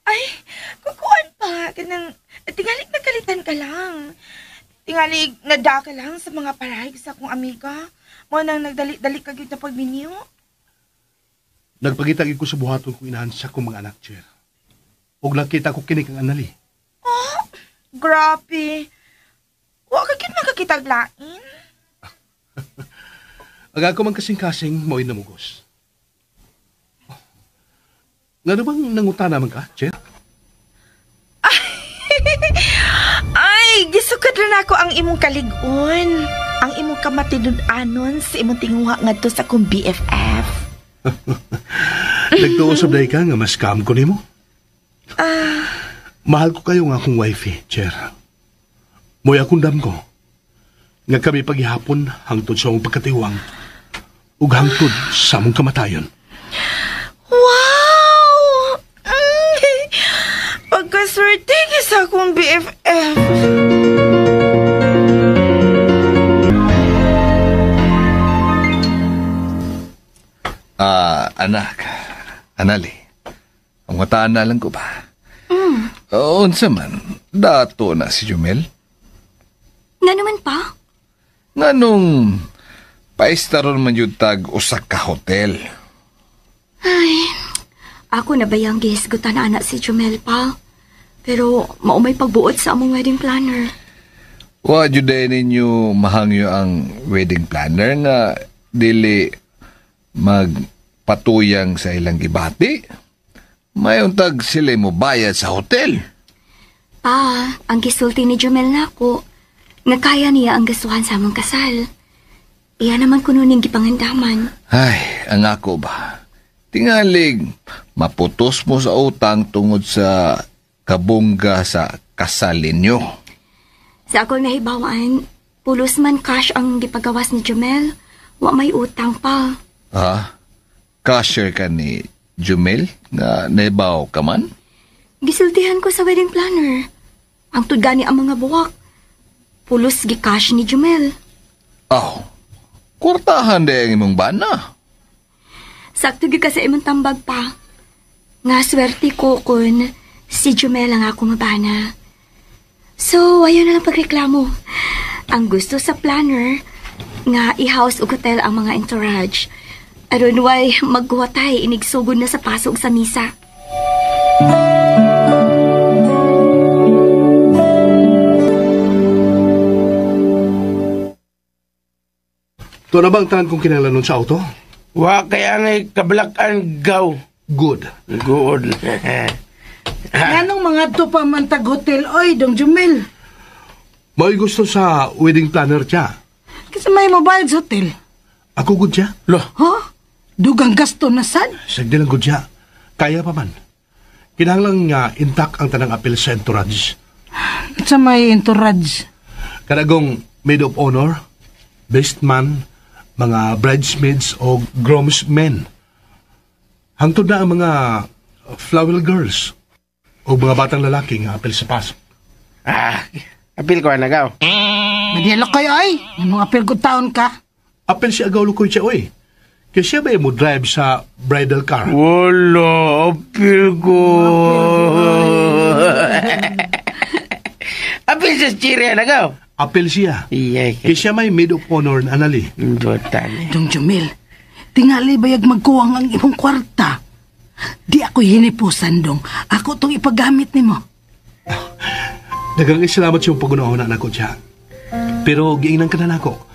Ay, kukuan pa. Kanang, tingalig nagkalitan ka lang. Tingalig nada ka lang sa mga parahig sa akong amiga. Mo nang nagdali-dali ka gyud na pagminyo. Nagpagitagi ko sa buhaton kong inahan sa akong mga anak, Chair. Og nakita ko kini kang Anali. Oh, grabe. Wa ka gyud makakitag lain. Ang ako man kasing-kasing mo'y namugos. Ngano bang nangutana man ka, Chair? Ay, gisukad na ako ang imong kalig-on. Ang imong kamatinud-anon sa imong tinguha ngadto sa akong BFF. Nagtuo sa day ka nga mas scam ko nimo. Mahal ko kayo nga akong wifey, Chair. Mo'y akong dam ko. Nga kami paghihapon hangtod sa among pagkatiwang ug hangtod sa among kamatayon. Wow! Pagkaswerte ka sa akong BFF. Anak, Anali, ang mataan na lang ko ba? Unsa man, dato na si Jumel. Nga naman pa? Nga nung paistaron man yun tag usa ka hotel. Ay, ako na ba yung gihisgutan na anak si Jumel pa? Pero maumay pagbuot sa among wedding planner. Wa jud ninyo mahangyo ang wedding planner nga dili magpatuyang sa ilang gibati. Mayuntag sila mo bayad sa hotel. Pa, ang gisulti ni Jumel nako, nga kaya niya ang gasuhan sa among kasal. Iya naman kuno ning gipangandaman. Ay, ang ako ba? Tingalig, maputos mo sa utang tungod sa kabongga sa kasal ninyo. Sa akong nahibawaan, pulos man cash ang gipagawas ni Jumel. Wa may utang pa. Ha? Cashier ka ni Jumel nga nahibaw ka man? Gisultihan ko sa wedding planner. Ang gani ang mga buwak. Pulos gi-cash ni Jumel. Aw, kwartahan di ang imong bana. Sakto gyud ka sa imong tambag pa. Nga swerte ko kun si Jumel ang akong bana. So, ayaw na lang pagreklamo. Ang gusto sa planner, nga i-house ug hotel ang mga entourage. Aron way maghuwatay inigsugod na sa pasok sa misa. Ito na ba ang tanan kong kinahanglan sa auto? Wa kaya ngay kablakan gaw. Good. Good. Nganong mga to pa man tag hotel, oy, Dong Jumel? May gusto sa wedding planner siya. Kasi may mobile sa hotel. Ako good siya. Lo. Ha? Dugang gasto na sad? Sagdi lang good siya. Kaya pa man. Kinahanglan nga intact ang tanang apel sa entourage. Sa may entourage? Kanagong maid of honor, best man, mga bridesmaids o groomsmen. Hangtod na ang mga flower girls o mga batang lalaki nga apel sa pasok. Ah, apel ko anagaw. Madialog kayo ay. Anong apel ko taon ka? Apel si Agaw Lukoy siya, oy. Kaya siya ba mo drive sa bridal car? Wala, apel ko. Apel sa chiri, anagaw. Apel siya. Iya. Kaya siya may maid of honor na anali. Dotan. Dong Jumil, tingali bayag magkuwang ang imong kwarta. Di ako hinipusan, Dong. Ako tong ipagamit nimo. Daghang salamat sa iyong pag-unauna na ko siya. Pero giingnan ka na nako.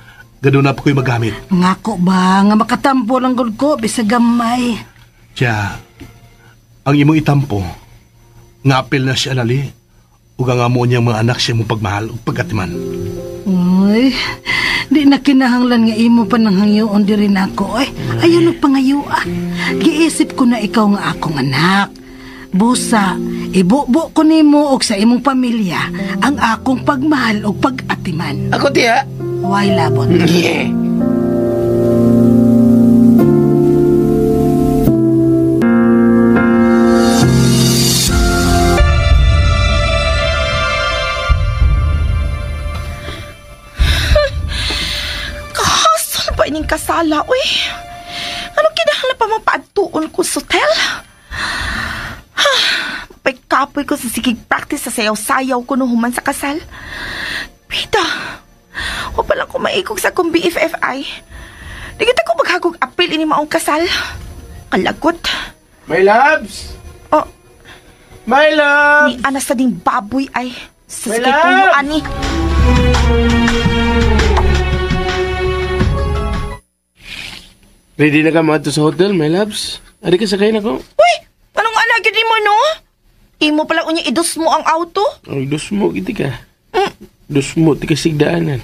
Gado na pa ko'y magamit. Ngako ba nga makatampo lang gud ko bisag gamay. Siya, ang imong itampo, Ngapil na si Anali ug ang amo niyang mga anak siya mong pagmahal ug pagkatiman. Uy, di na kinahanglan nga imo pa nang hangyoon diri nako eh. Ayaw nagpangayo ah. Giisip ko na ikaw nga akong anak. Busa, ibubo ko nimo og sa imong pamilya ang akong pagmahal ug pag-atiman. Ako tiya. Why labot? Yeah. Kahasol ba ining kasala, uy? Anong kinahanglan pa mapaadtuon ko sa hotel? Pagkapoy ko sa sigig practice sa sayaw-sayaw ko no human sa kasal. Pita, wa pa lang ko maikog sa akong BFFI. Di kita ko maghagog apil ini maong kasal. Kalagot. My loves! Oh. My loves! Ni anas sa ding baboy ay. Sa My sige tuyo, loves! ani. Ready na ka mga sa hotel, my loves? Ari ka sakay na ko. Uy! Anong anak yun mo, no? Imo pala unya idus mo ang auto? Ay, dus mo, giti ka. Dus mo, ti ka sigdaanan.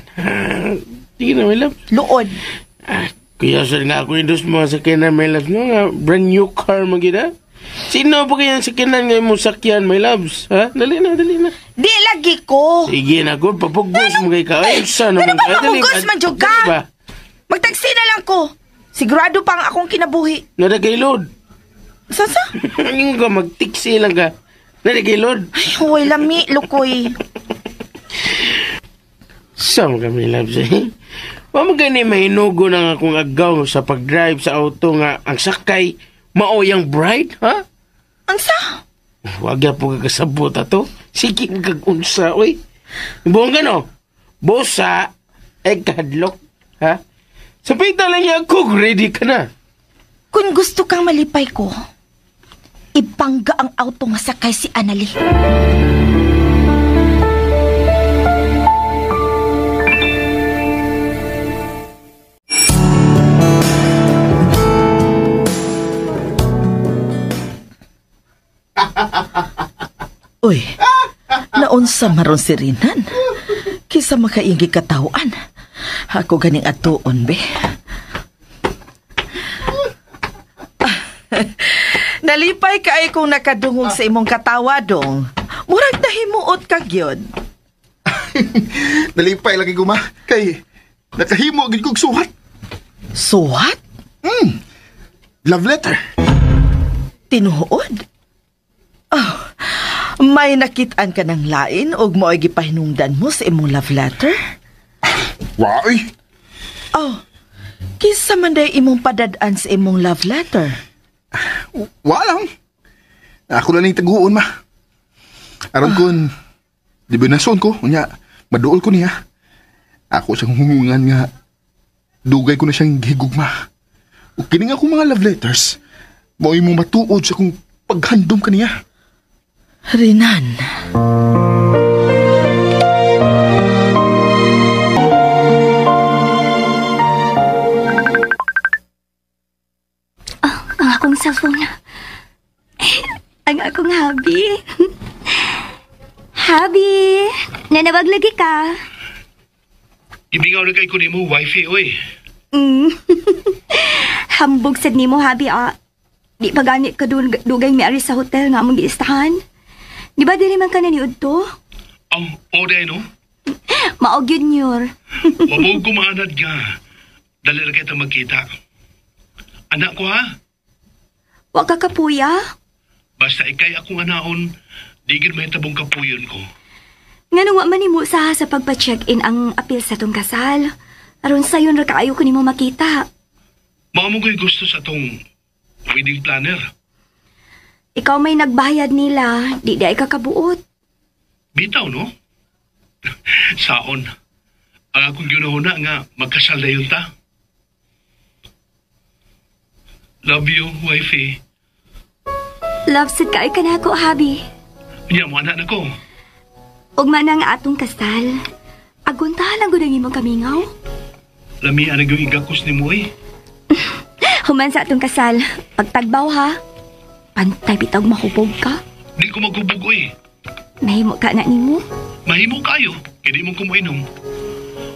Sige na, my loves. Luod. Ah, kuya, sir nga ako yung dus mo sakay na, my loves. No, nga, brand new car mo gina. Sino pa kaya ang sakyanan nga imong sakyan, my loves? Ha? Dali na, dali na. Di lagi ko. Sige na, good. Papugos mo kay ka. Ay, saan Ano naman ba ka? Dali, papugos man, jud ka? dali ba? Magtaksi na lang ko. Sigurado pa ang akong kinabuhi. Nada kay Lord. Sasa? Yung ka, magtiksi lang ka. Nada kay Lord. Ay, hoy, lami, lukoy. Sama kami, loves, eh. Wa mo gani mahinugo ng akong agaw sa pag-drive sa auto nga ang sakay maoyang bride, ha? Ansa? Wag ya po kakasabot ato. Sige kag-unsa, oy. Buong gano, bosa, eh kadlok, ha? Sa pita lang niya ako, ready ka na. Kung gusto kang malipay ko, ibangga ang auto nga sakay si Annalie. Uy, naunsa maron si Rinan. Kisa makaingi katawan. Ako ganing atuon, be. Nalipay ka ay kung nakadungog sa imong katawa, dong. Murag nahimuot ka, gyud. Nalipay lagi ko, ma. Kay, nakahimo gid kog suhat. Suhat? Love letter. Tinuod? Oh, may nakitaan ka ng lain ug mo'y gipahinungdan mo sa imong love letter? Why? Oh, kinsa man day imong padad-an sa imong love letter? Wa lang. Ako lang ning taguon, ma. Aron kun, di ba nason ko, unya, maduol ko niya. Ako siyang hungungan nga, dugay ko na siyang gihigugma. O kini nga akong mga love letters, mao'y mo matuod sa akong paghandom kaniya. Rinan. Oh, ang akong cellphone. Ang akong hubby. Hubby, nanawag lagi ka. Ibingaw na kay ko nimo, wifey, oy. Hambog sad nimo, hubby, ah. Di pa gani ka dugay miari sa hotel nga among giistahan. Di ba dili man ka naniud to? Oh, o day, no? Maog yun yor. Wabog ko maanad nga. Dali na kita magkita. Anak ko, ha? Wa ka kapuya? Basta ikay akong anaon, di gid mahitabong kapuyon ko. Nganong wa man nimo sa pagpa-check-in ang apil sa tong kasal. Aron sayon ra kaayo ko nimo makita. Mao mo ko'y gusto sa tong wedding planner. Ikaw may nagbayad nila, di ay kakabuot. Bitaw, no? Saon. Ang akong ginahuna nga magkasal na yun ta. Love you, wifey. Love sad kaayo ka na ako, hubby. Unya mo, anak na ko. Ugma na ang atong kasal. Agunta lang gud ang imong kamingaw. Lami ang yung igakos ni mo, eh. Human sa atong kasal, pagtagbaw ha. Pantay bitaw mahubog ka. Di ko maghubog, oy. Mahimo ka na nimo? Mahimo kayo, kaya di mo kumuinom.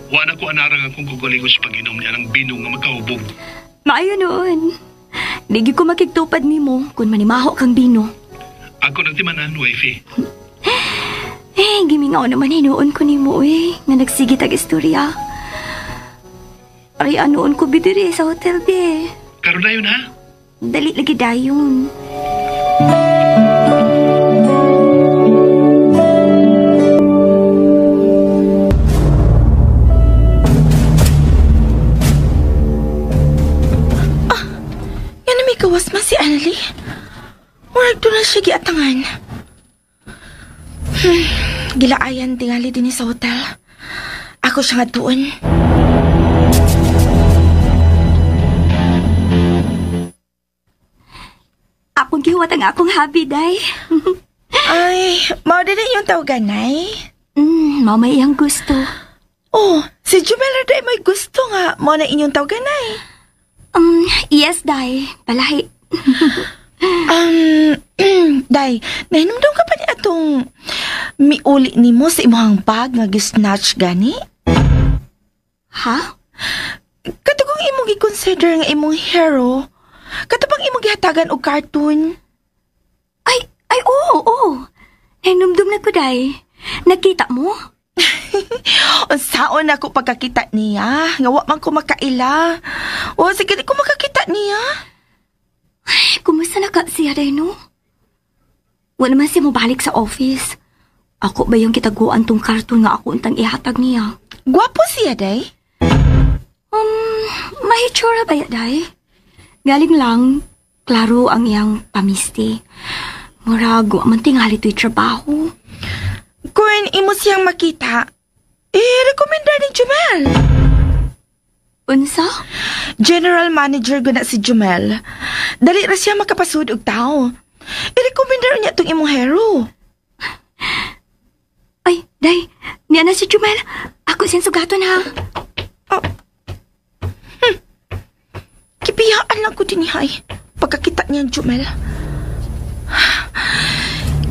Wala ko anarang akong kugalingon sa pag-inom niya ng bino nga magkahubog. Maayo noon. Di gyud ko makigtupad nimo kung manimaho kang bino. Ako nagtimanan, wifey. Eh, gimingaw naman hinuon ko nimo eh, nga nagsige tag istorya. Ay, anoon ko bidiri sa hotel, be. Karon na yun, ha? Dali lagi dayon. Yan na may gawas man si Annalie. Murag doon na siya giatangan. Gilaayan tingali din sa hotel. Ako siya nga doon. Akong gihuwat ang akong habi, day. Ay, mao din yung tawagan, nay. Mao may iyang gusto. Oh, si Jumel day may gusto nga. Mao na inyong tawagan, nay. Yes, day. Palahi. Day, nahinumdum ka pa ni atong miuli nimo sa imong bag nga gisnatch gani? Ha? Katugong imong gi-consider nga imong hero, katubang imong gihatagan og cartoon? Ay, oo. Nahinumdum na ko, day. Nakita mo? Unsaon ako pagkakita niya? Nga wa man ko makaila. O, sige, di ko makakita niya. Ay, kumusta na ka siya, day, no? Wala man siya mabalik sa office. Ako ba yung kitaguan tong karton nga ako untang ihatag niya? Gwapo siya, day? Mahitsura ba ya, day? Galing lang, klaro ang iyang pamisti. Murag, wa man tingali to'y trabaho. Kung imo siyang makita, i-recommenda ni Jumel. Unsa? General manager guna si Jumel. Dali ra siya makapasud og tao. I-recommenda niya tong imong hero. Ay, day, niya na si Jumel. Ako siyang sugaton, ha? Oh. Kipiyaan lang ko din hay. Pagkakita niya Jumel.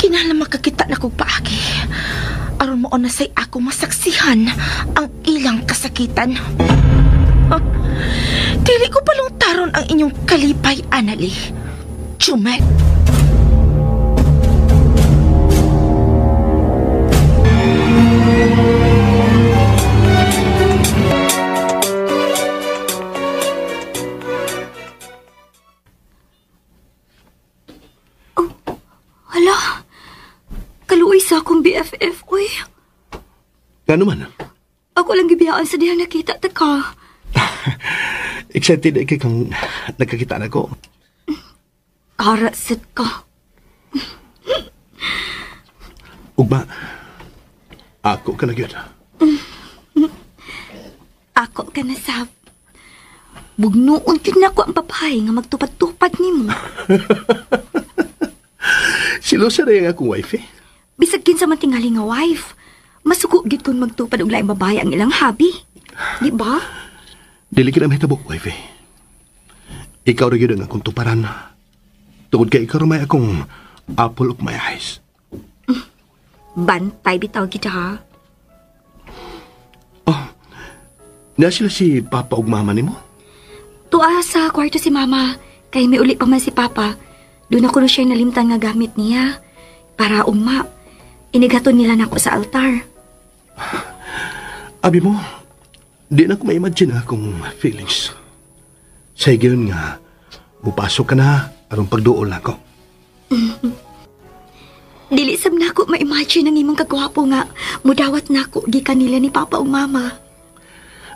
Kinahanglan makakita na kog paagi. Aron mo na say ako masaksihan ang ilang kasakitan. Dili ko palungtaron ang inyong kalipay, Annalie. Jumel. Oh, hala. Kaluoy sa akong BFF, uy. Gano man? Ako lang gibiyaan sa dihang nakita ta ka. Excited ay kang nagkakita na ko. Kara, sit ka. Ugma, ako ka na yun. Ako ka na, Sab. Bugnoon yun na ko ang babae nga magtupad-tupad ni mo. Silosa na yung akong wife, eh. Bisag kinsa man tingali nga wife. Masuko gid kung magtupad og laing babae ang ilang habi. Di ba? Dili ka na mahitabok, wife, eh. Ikaw ra gyud ang akong tuparan. Tungod kay ikaw ra may akong apple of my eyes. Bantay bitaw gid ha. Oh, na sila si Papa ug Mama nimo? Tuwa sa kwarto si Mama. Kay may uli pa man si Papa. Doon ako siya nalimtan nga gamit niya. Para ugma. Inigaton nila nako sa altar. Abi mo, di na ko ma-imagine akong feelings. Sa higayon nga, mupasok ka na aron pagduol nako. Dili sab nako ma-imagine ang imong kagwapo nga mudawat nako gikan nila ni Papa ug Mama.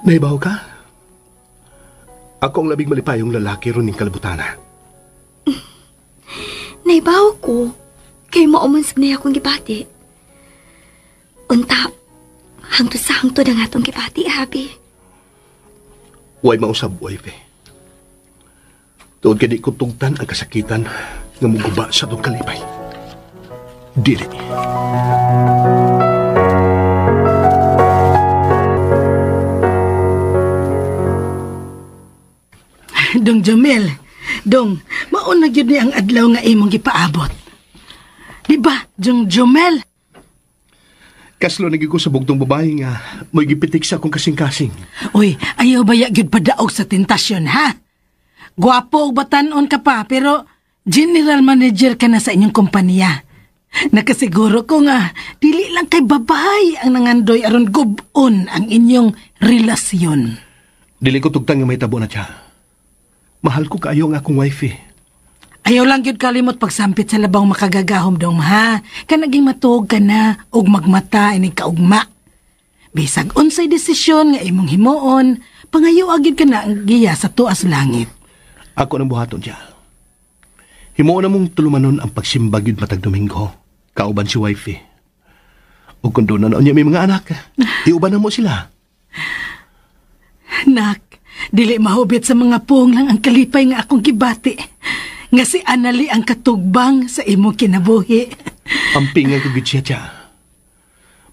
Nahibaw ka? Ako ang labing malipayong lalaki ron ning kalibutana. Nahibaw ko kay mao man sab niya akong gibati. Unta, hangtod sa hangtod ang atong gibati, habi. Way mausab, wife eh. Tuod kay di ko tugtan ang kasakitan nga muguba sa atong kalipay. Dili. Dong Jomel, dong, mauna gyud ni ang adlaw nga imong gipaabot. Di ba, Jung Jumel? Kaslo na gyud ko sa bugtong babae nga mo'y gipitik sa akong kasing-kasing. Uy, ayaw ba ya gyud padaog sa tentasyon, ha? Gwapo og batan-on ka pa, pero general manager ka na sa inyong kompanya. Nakasiguro ko nga, dili lang kay babae ang nangandoy aron gub-on ang inyong relasyon. Dili ko tugtang nga mahitabo na siya. Mahal ko kaayo ang akong wife eh. Ayaw lang gyud kalimot pagsampit sa labang makagagahom dong ha. Kanaging matuog ka na ug magmata inig kaugma. Bisag unsay desisyon nga imong himuon, pangayo agid ka na ang giya sa tuas langit. Ako nang buhaton siya. Himuon na mong tulumanon ang pagsimba gyud matag Domingo. Kauban si wife eh. Ug kung doon na niya may mga anak, iuban na mo sila. Nak, dili mahubit sa mga puong lang ang kalipay nga akong gibati. Nga si Anali ang katugbang sa imong kinabuhi. Ampingan ko gid siya, tiya.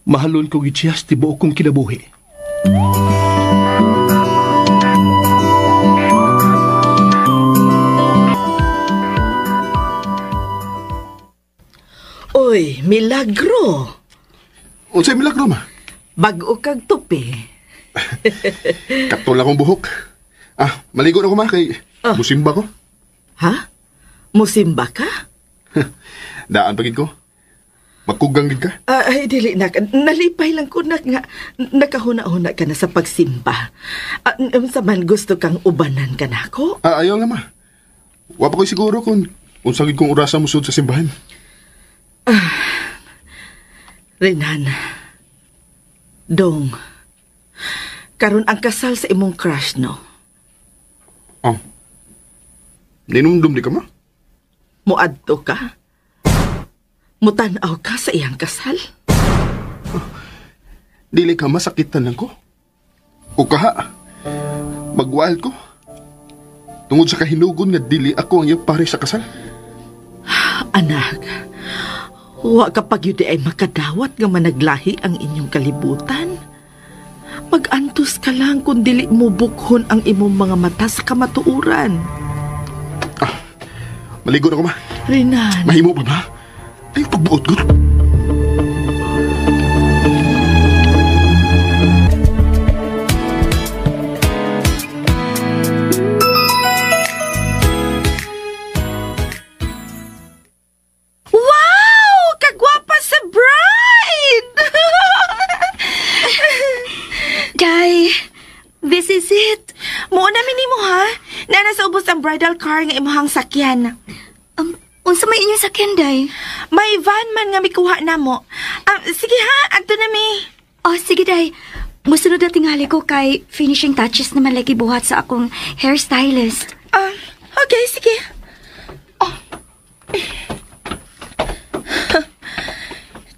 Mahalon ko gid siya sa tibuok kong kinabuhi. Uy, milagro. Unsay milagro, ma? Bag-o kag tupi. Katol akong buhok. Ah, maligo na ko, ma, kay musimba ko. Ha? Musimba ka? Daan pagid ko. Magkugang gid ka? Ay, dili nak. Nalipay lang ko nak nga nakahuna-huna ka na sa pagsimba. Unsa man gusto kang ubanan ka nako? Ah, ayaw lang, ma. Wa pa ko'y siguro kung unsa gid kong orasa mosud sa simbahan. Renan. Dong. Karon ang kasal sa imong crush, no? Oh. Ninumdum di ka, ma? Muadto ka? Mutan-aw ka sa iyang kasal? Oh, dili ka masakitan lang ko. O kaha, magwild ko. Tungod sa kahinugon nga dili ako ang iyang pare sa kasal. Anak, wa kapag yun ay makadawat nga managlahi ang inyong kalibutan. Mag-antos ka lang kung dili mo bukhon ang imong mga mata sa kamatuoran. Ah, maligo na ko, ma. Renan. Mahimo pa ba? Ay, pagbuot ko. Wow! Kagwapa sa bride! Day, this is it. Muuna mi nimo ha. Nana sa ubos ang bridal car nga imuhang sakyan. Unsa may inyong sakyan, Day? May van man nga mikuha namo. Sige ha, adto na mi. Oh, sige, Day. Musunod na tingali ko kay finishing touches naman lagi buhat sa akong hairstylist. Okay, sige. Oh.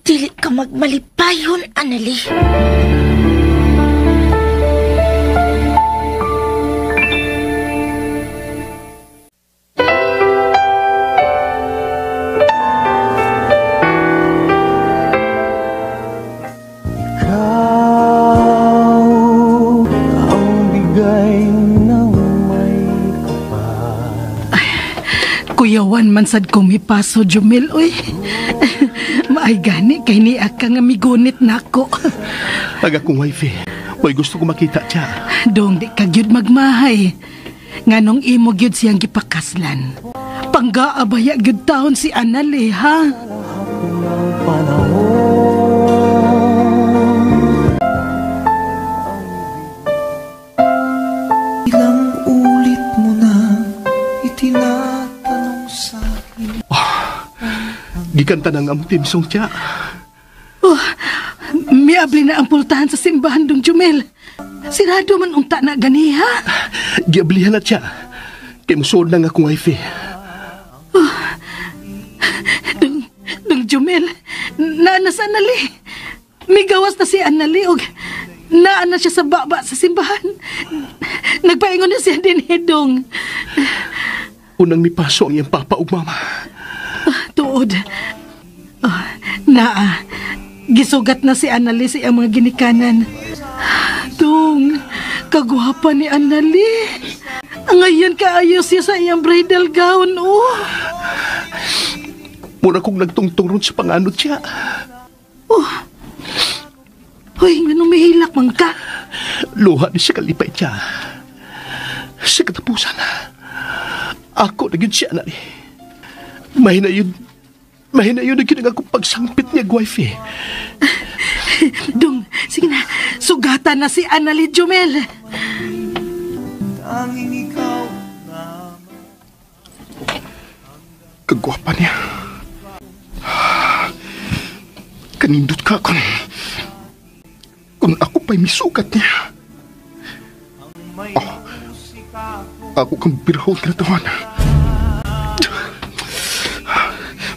Dili ka magmalipayon, Anali. Kuyawan man sad kong mipaso, Jumil, uy. Maay gani kay niya ka nga migunit nako. Aga kong wife, may gusto ko makita siya. Dong di ka gyud magmahay. Nganong imo gyud siyang gipakaslan. Panggaabaya gyud taon si Anali, ha? Ilang ulit mo na itinatanong sa akin. Gikanta na nga among team song siya. Oh, miabli na ang pultahan sa simbahan dong Jumel. Sirado man unta na gani, ha? Giablihan na siya. Kay musuod na nga akong wife. Oh, dong Jumel, naana sa Anali. Migawas na si Anali og naana siya sa baba sa simbahan. Nagpaingon na siya din, dong. Unang mipaso ang iyang papa ug mama. Tuod. Oh, naa, gisugat na si Anali sa iyang mga ginikanan. Tung, kagwapa ni Anali. Ngayon kaayo siya sa iyang bridal gown, oh. Mura kong nagtungtong ron sa panganod siya. Oh. Hoy, nganong mihilak man ka? Luha ni siya kalipay siya. Sa katapusan, ako na yun siya na ni. Mahina yun na yun ang akong pagsangpit niya, wife eh. Dong, sige na. Sugatan na si Annalie Jumel. Tanging ikaw na Kagwapa niya. Kanindot ka kung ako pa'y misukat niya. Oh, ako kang birahol kinatawan.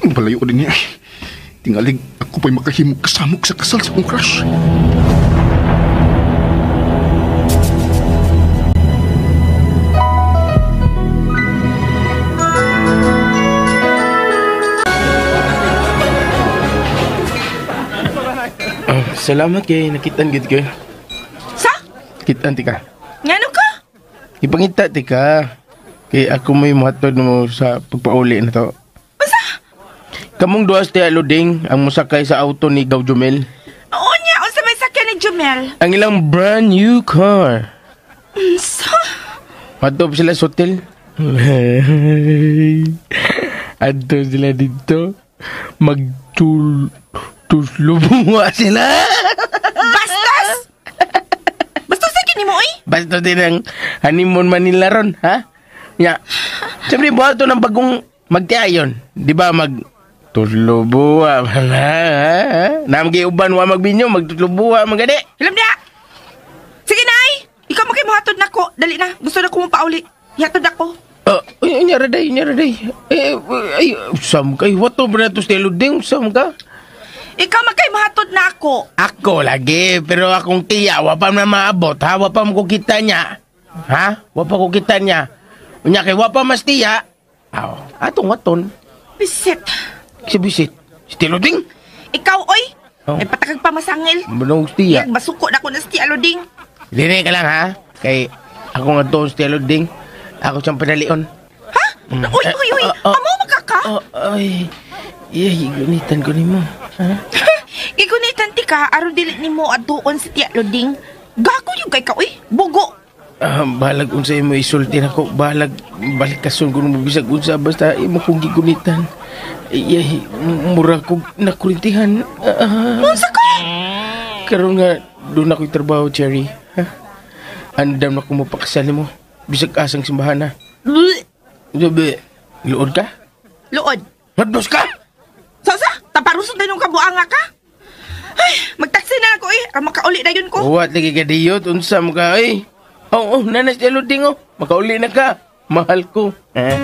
Balayo ko din niya. Tingalig ako pa'y makahimog kasamok sa kasal sa kong crush. Salamat kay nakitan gid ko. Sa? Kitan ti ka. Ngano ka? Ipangita ti ka. Kay ako may muhatod mo sa pagpauli na to. Basta? Kamong duas ti Aloding ang mosakay sa auto ni Gaw Jumel. Oo niya, unsa may sakyan ni Jumel? Ang ilang brand new car. Unsa? Madtob sila sa hotel. Adto sila dito. Magtul tuslubunga sila. Bastos! Bastos sa kini mo, oy? Bastos din ang honeymoon Manila ron, ha? Ya. Siyempre, buhat to ng bagong magtiayon. Di ba, mag tutlubuwa man, ha? Namgi uban wa magbinyo, magtutlubuwa, magani. Hilam niya! Sige, nay! Ikaw mo kayo muhatod na ko. Dali na. Gusto na ko mong pauli. Ihatod ako. Ay, nyara day. Ay, sam kay. Wato ba na to sa Loding? Sam ka? Ikaw magkay mahatod na ako. Ako lagi, pero akong tiya, wa pa na maabot, ha? Wa pa mo kita niya. Ha? Wa pa ko kita niya. Unya kay wa pa mas tiya. Aw, atong waton. Bisit. Si bisit. Si Tiloding. Ikaw, oy. Oh. Ay patakag pa masangil. Manong tiya. Iyag basuko na ko na si Tia Loding. Dili ka lang, ha? Kay ako nga doon si Tia Loding. Ako siyang padalion. Ha? Uy, uy, uy. Amo magkaka? Ay. Iya, gunitan ko nimo. Ha? Gigunitan ti ka, aron dili nimo aduon si Tia Loding. Gago yung kay ka, uy. Bugo. Balag unsa imo isulti nako, balag balikason ko nimo bisag unsa basta imo kong gigunitan. Iya, mura ko nakurintihan. Unsa ka? Karon nga doon ako'y trabaho, Cherry. Ha? Andam na ko mapakasal nimo. Bisag asang simbahan na. Sabi, luod ka? Luod. Madbos ka? Sasa, taparusot na yung kabuanga ka? Ay, magtaksi na ako eh. Makauli na yun ko. Uwat lagi ka diyot. Unsa mo ka eh. Oo, oh, nanas Loding oh. Makauli na ka. Mahal ko. Eh?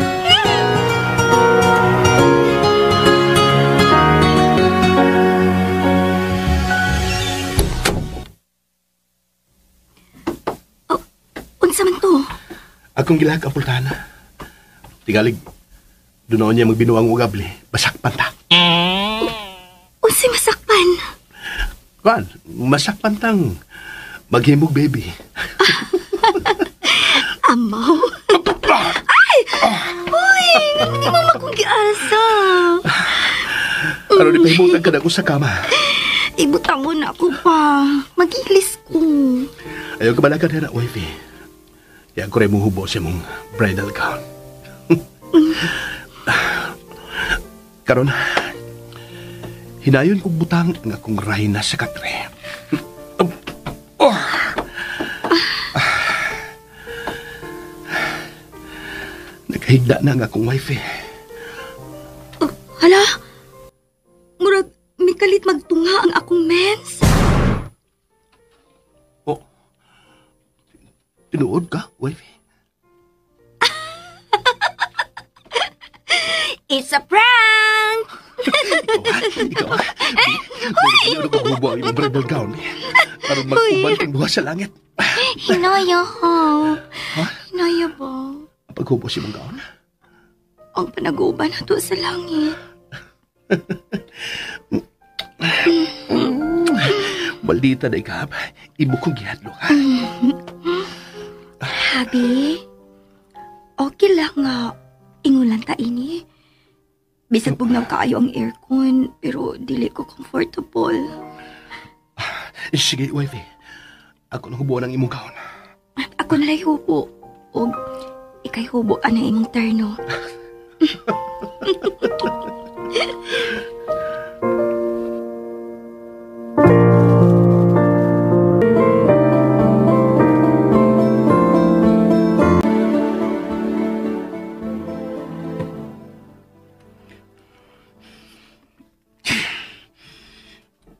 Oh, unsa man to? Akong gilahag ang pultahan. Tingalig, doon niya magbinuang ugabli. Masakpan ta. Unsay masakpan? Kwan, masakpan tang maghimog baby. Amaw. Ay! Uy, hindi mo makong giasa. Ano di pahimutan ka na ako sa kama? Ibutang mo na ako pa. Magilis ko. Ayaw ka balagan na, wifey. Kaya ko rin mong hubo sa mong bridal gown. Karon, hinayon kong butang ang akong rayna sa katre. Oh. Naghigda na ang akong wife eh. Oh, hala, murag mikalit magtunga ang akong mens. Oh, tinuod ka, wife? It's a prank! Ikaw, ha? Uy! Uy! Hubo ang imong bridal gown. Aron mag-uban kang duha sa langit. Hinaya, ha? Hinaya ba? Paghubo si imong gown? Ang panag-uban na to sa langit. Maldita na ikaw. Imo kong gihadlok, ha? Habi, okay lang nga ingulan ta ini. Bisag bugnaw kaayo ang aircon, pero dili ko comfortable. Sige, wifey. Ako nang hubuan ang imong kaon. Ako nalay hubo. Og ikay hubo anang imong terno.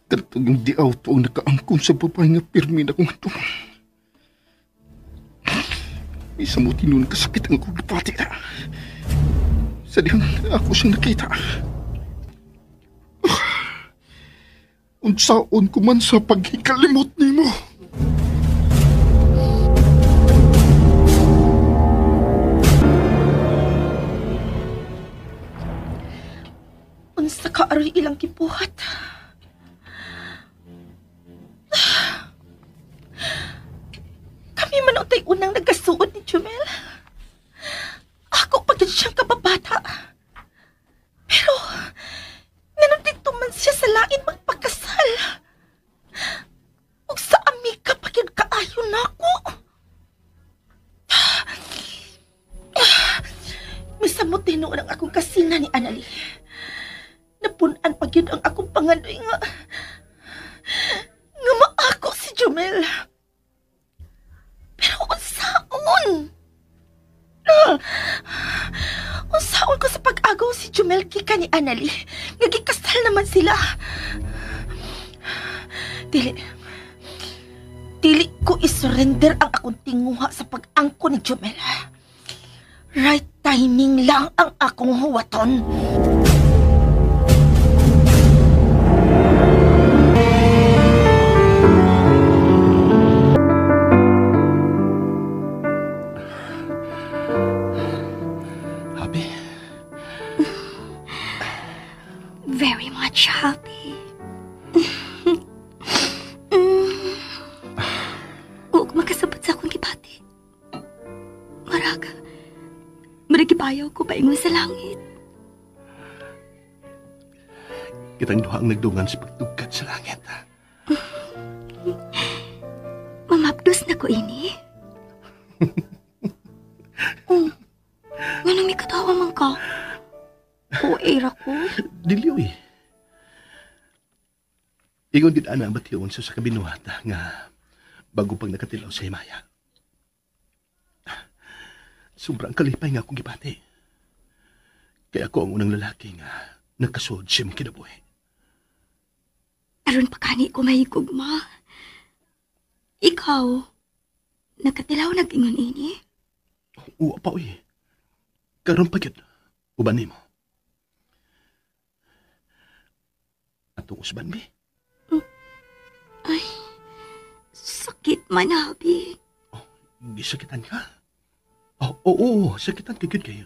Katong yung di auto ang nakaangkon sa babae nga pirmi na kong ito. Isa mo tinun kasakit ang akong gipati na. Sa dihang ako siyang nakita. Unsaon ko man sa paghikalimot nimo. Unsa ka aroy ilang gibuhat? Kami man untay unang nagkasuod ni Jumel. Ako pa gid siyang kababata. Pero, nganong dito man siya sa lain magpakasal. Ug sa amika pa gyud kaayo nako. Misamot tinuod ang akong kasina ni Annalie. Napun-an pa gyud ang akong pangandoy nga maako si Jumel. Pero unsaon? Unsaon ko sa pag-agaw si Jumel gikan ni Annalie? Nga gikasal naman sila. Dili ko isurrender ang akong tinguha sa pag-angko ni Jumel. Right timing lang ang akong huwaton. Happy? Very much happy. Huwag makasabot sa akong gibati. Maraga, maragibayaw ko paingon sa langit. Kitang duha ang nagdungan sa pagtugkad sa langit. Mamapdos na ko ini. Oh, nganong may katawa man ka? O, era ko. Dili, uy. Ingon gid ana ang bation sa kabinuhata nga bago pang nakatilaw sa himaya. Sobrang kalipay nga akong gibati. Kaya ako ang unang lalaki nga nakasuod siya mong kinabuhi. Aron pa kani ko mahigugma. Ikaw, nakatilaw nag-ingon ini? Uwa pa, uy. Karon pa gyud. Uban nimo. Atong usban, bi. Ay, sakit man, habi. Oh, gisakitan ka? Oh, oo, sakitan ka gyud kayo.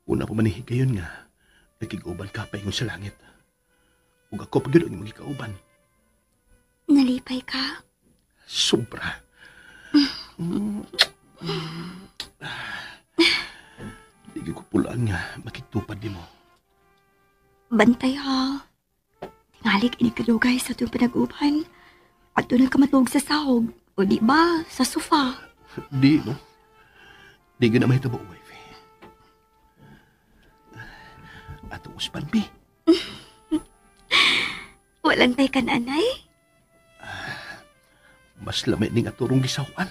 Una pa man higayon nga, nakig-uban ka paingon sa langit. Ug ako pa gyud ang imong gikauban. Nalipay ka? Sobra. Di ko pulaan nga makitupad nimo. Bantay ha. Tingalik inikadugay sa itong pinag-uban. At doon ka matug sa sahog. O di ba, sa sofa. Di, no? Di ka na mahitabo, wifey. Atong uspan, bi. Walang tay ka, nanay? Mas lamay ning aturong gisawan.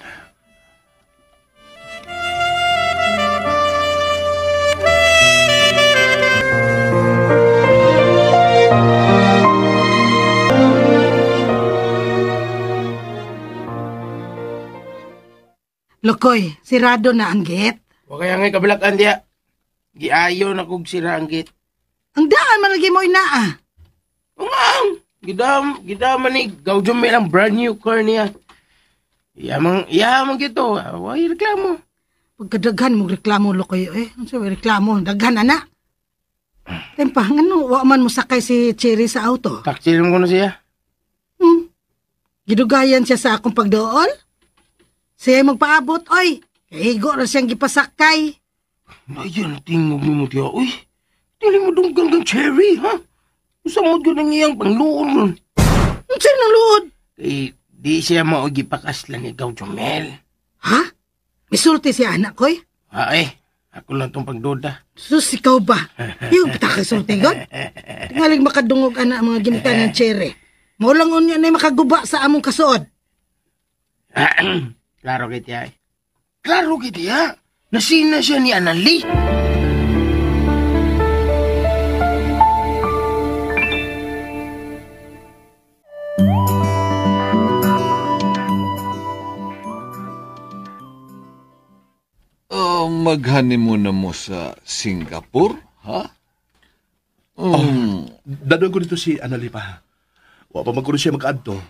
Lokoy, sirado na ang gate. Wa kaya ngay kabilakan diya. Giayo na kog sira ang gate. Ang daan man lagi mo inaa. Ungang, gidam man ni Gaujo may lang brand new car niya. Iyamang gito. Way reklamo. Pagkadaghan mo reklamo Lokoy eh. Unsa way reklamo? Daghan ana. Tempa, ngano wa man mo sakay si Cherry sa auto? Taxi lang ko na siya. Gidugayan siya sa akong pagdool. Siya magpaabot, oy. Kahigo na siyang gipasakay. Ayan, tingog ni mo tiya, uy. Dili mo dunggan kang Cherry, ha? Usa mo gyud ang iyang pangluod ron. Unsa nang luod? Eh, di siya mao gipakaslan ni Gaw Jomel. Ha? Misulti siya anak koy? Ah, eh, ako lang tong pagduda. Sus, ikaw ba? Yung patakasulti god? Tingaling makadungog ana ang mga ginitan ng Cherry. Maulang unya na makaguba sa among kasuod. Klaro kay tiya. Klaro kay tiya. Nasina siya ni Anali. Oh, mag-honeymoon na mo sa Singapore, ha? Oh, dadon ko dito si Anali pa. Wa pa man kuno siya mag-adto.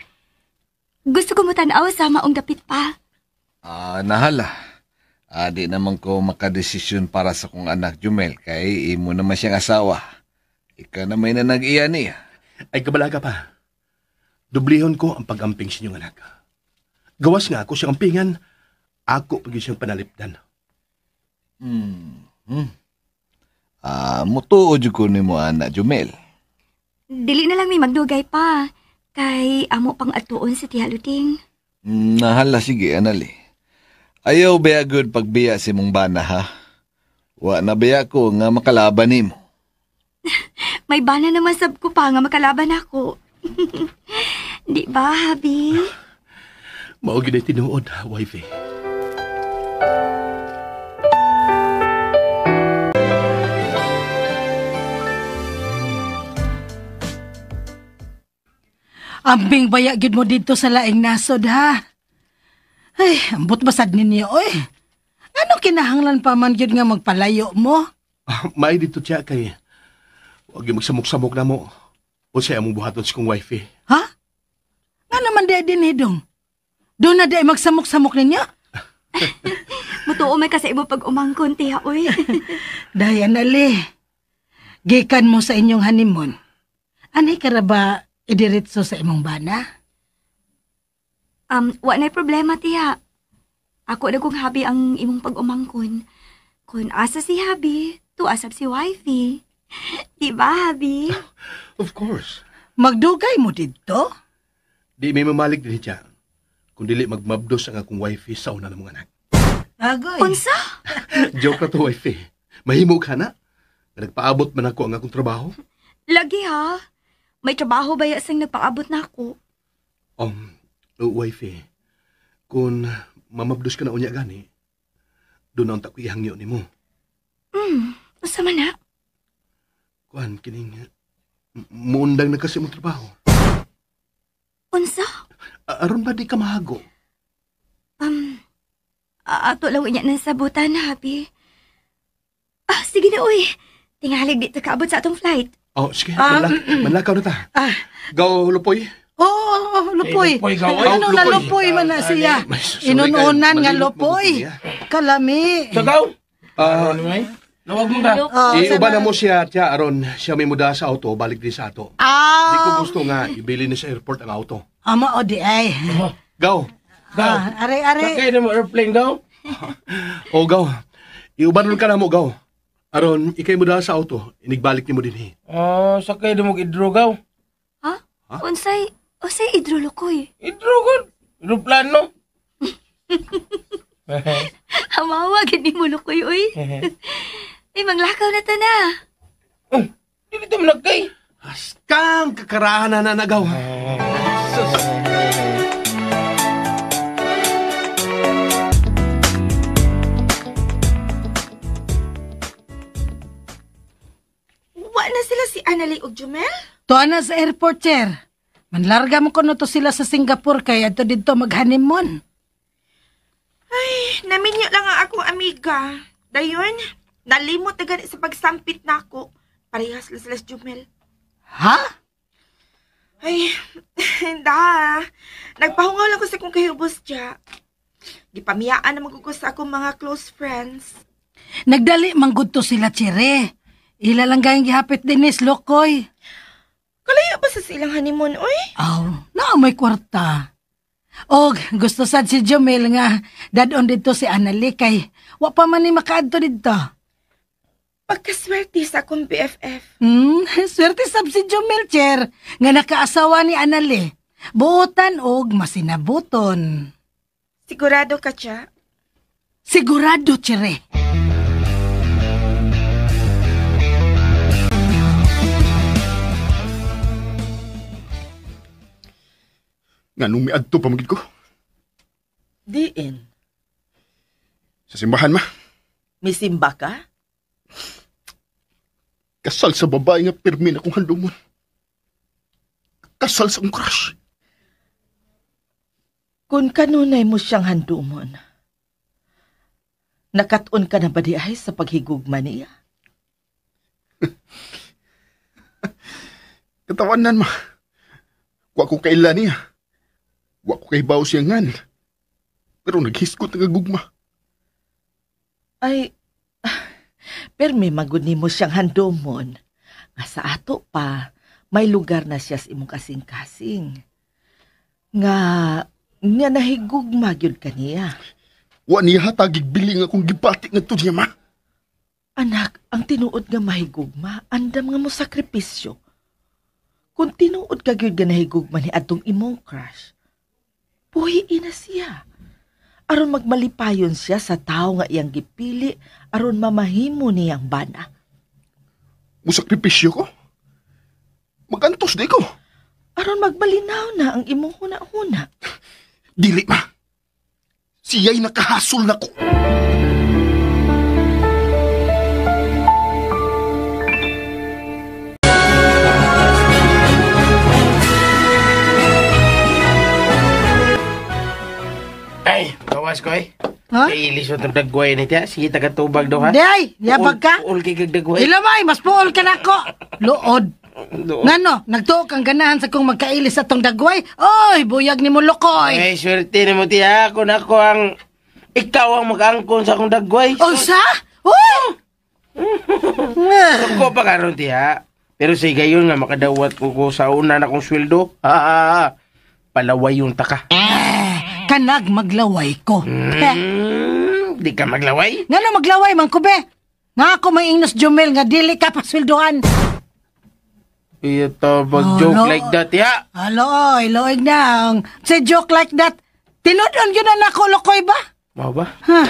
Gusto ko mo tan-aw sa maong dapit pa. Ah, nahala. Ah, di naman ko makadesisyon para sa kong anak, Jumel, kay imo naman siyang asawa. Ikaw na may na nag-iya niya. Ay, kabalaga pa. Dublihon ko ang pag-amping sa inyong anak. Gawas nga ako siyang ampingan, ako pag siyang panalipdan. Ah, mutuo jud ko nimo anak, Jumel. Dili na lang may magdugay pa. Kay amo pang atuon sa Tiya Luting. Nahala, sige, Anali. Ayaw baya good pagbiya si mong bana, ha? Wa na baya ko nga makalaban nimo. May bana naman sab ko pa nga makalaban ako. Di ba, habi? Mao gyud ay tinuod, wifey. Ambing baya gyud mo dito sa laing nasod, ha? Ay, ambot basad ninyo, oy. Ano kinahanglan pa man gyud nga magpalayo mo? Maay dito siya kay wag yung magsamok-samok na mo. O siya among buhaton sa kong wifey. Ha? Nga naman di din hidong. Doon na di magsamok-samok ninyo? Mutuo may kasi imo pag umangkon, tiya, oy. Dayan, Ali. Gikan mo sa inyong honeymoon. Anay ka ra ba idiretso sa imong bana? Wa na'y problema, tiya. Ako na kong habi ang imong pag-umangkon. Kung asa si habi, tuasab si wifey. Di ba, habi? Of course. Magdugay mo dito? Di may mamalik din siya. Kung dili magmabdos ang akong wifey sa una ng mga anak. Agoy. Unsa? Joke na to, wifey. Mahimo ka na. Nagpaabot man ako ang akong trabaho. Lagi ha. May trabaho ba yasang nagpaabot na ako? Wifey, kung mamabdos ka na unya gani, doon na unta ko ihangyo ni mo. Usa man na? Kuan, kining, muundang na kasi mong trabaho. Unsa? Aron ba di ka mahago? Ato lang unya ng sabutan, habi. Ah, sige na, uy. Tingalig dito kaabot sa atong flight. Oh, sige, manlakaw na ta. Gaw, Lupoy. Oo, Lupoy. Lupoy, gaw. Ano na Lupoy man na siya? Inununan nga Lupoy. Kalami. Sa gaw? Nawag mo ka. Iuban na mo siya, tiya, aron siya may muda sa auto, balik din sa ato. Di ko gusto nga, ibili ni sa airport ang auto. Ama o di ay. Gaw. Gaw. Are, are. Sakay na mo airplane, gaw. O, gaw. Iuban ka na mo, gaw. Aron, ikay mo sa auto, inigbalik ni mo din eh. Sakay na mo idro, gaw. Ha? Unsay idro, Lukoy? Idro, god. Idroplano. Hamawa, gani mo, Lukoy, uy. Ay, manglakaw na ta na. Oh, dili ta managkay. Askang kakarahan na nagaw. Wa na sila si Annalie ug Jumel? Tuwa na sa airport, chair. Manlarga mo kuno to sila sa Singapore kay adto didto mag-honeymoon. Ay, naminyo lang ang akong amiga. Dayon, nalimot na gani sa pagsampit nako. Parehas lang sila si Jumel. Ha? Ay, da. Nagpahungaw lang ko sa kong kahubos siya. Gipamiyaan naman ko sa akong mga close friends. Nagdali manggod to sila, chere. Ila lang gayang gihapit dinis, Lokoy. Kalayo ba sa silang honeymoon, oy? Aw, naa may kwarta. Og gusto sad si Jumel nga dadon dito si Annalie kay wa pa man ni makaadto didto. Pagkaswerte sa akong BFF. Swerte sab si Jomel, Cher, nga nakaasawa ni Anali. Buotan og masinabuton. Sigurado ka, Cha? Sigurado, Chere. Nga nung miadto pa magid ko. Diin. Sa simbahan, ma. Misimba ka? Kasal sa babae nga pirmi na kong handumon. Kasal sa akong crush. Kung kanunay mo siyang handumon, nakat-on ka na ba di ay sa paghigugma niya? Katawanan, ma. Wa ko kaila niya. Wa ko kahibaw siya ngan. Pero naghisgot ang gugma. Ay, pero may magud nimo siyang handumon. Nga sa ato pa, may lugar na siya sa imong kasing-kasing. Nga nahigugma gyud kaniya. Wa niya hatagig biling akong gibati ngadto niya, ma. Anak, ang tinuod nga mahigugma, andam nga mo sakripisyo. Kung tinuod ka gyud nga nahigugma ni adtong imong crush, buhiin na siya. Aron magmalipayon siya sa tao nga iyang gipili, aron mamahimo niyang bana. Musakripisyo ko? Magantos di ko. Aron magmalinaw na ang imong huna-huna. Dili, ma. Siya'y nakahasol na ko. Ay, gawas ko eh. Ha? Ay, ilisod ng dagway ni tiya. Sige, tagatubag daw ha. Di ay, yabag ka. Puol kay kag dagway. Ilamay, mas puol ka na ako. Luod. Luod. Ngano, nagtuo kang ganahan sa kong magkailis sa tong dagway? Oy, buyag ni mo lukoy. Ay, swerte ni mo tiya. Kung ako ang... Ikaw ang mag-angkon sa akong dagway. Unsa? Uy! Ako pa karon tiya. Pero sa gayon nga makadawat ko sa una na kong sweldo. Ha, palaway yung taka. Kanag maglaway ko. Di ka maglaway? Ngano maglaway man ko be? Nga ako may ingnos Jomel nga dili ka pasweldoan. Ito mag-joke Oh, like that, ya. Alo, oy, loig na. Say joke like that. Tinudon yun na nako, lokoy ba? Mao ba? Ha?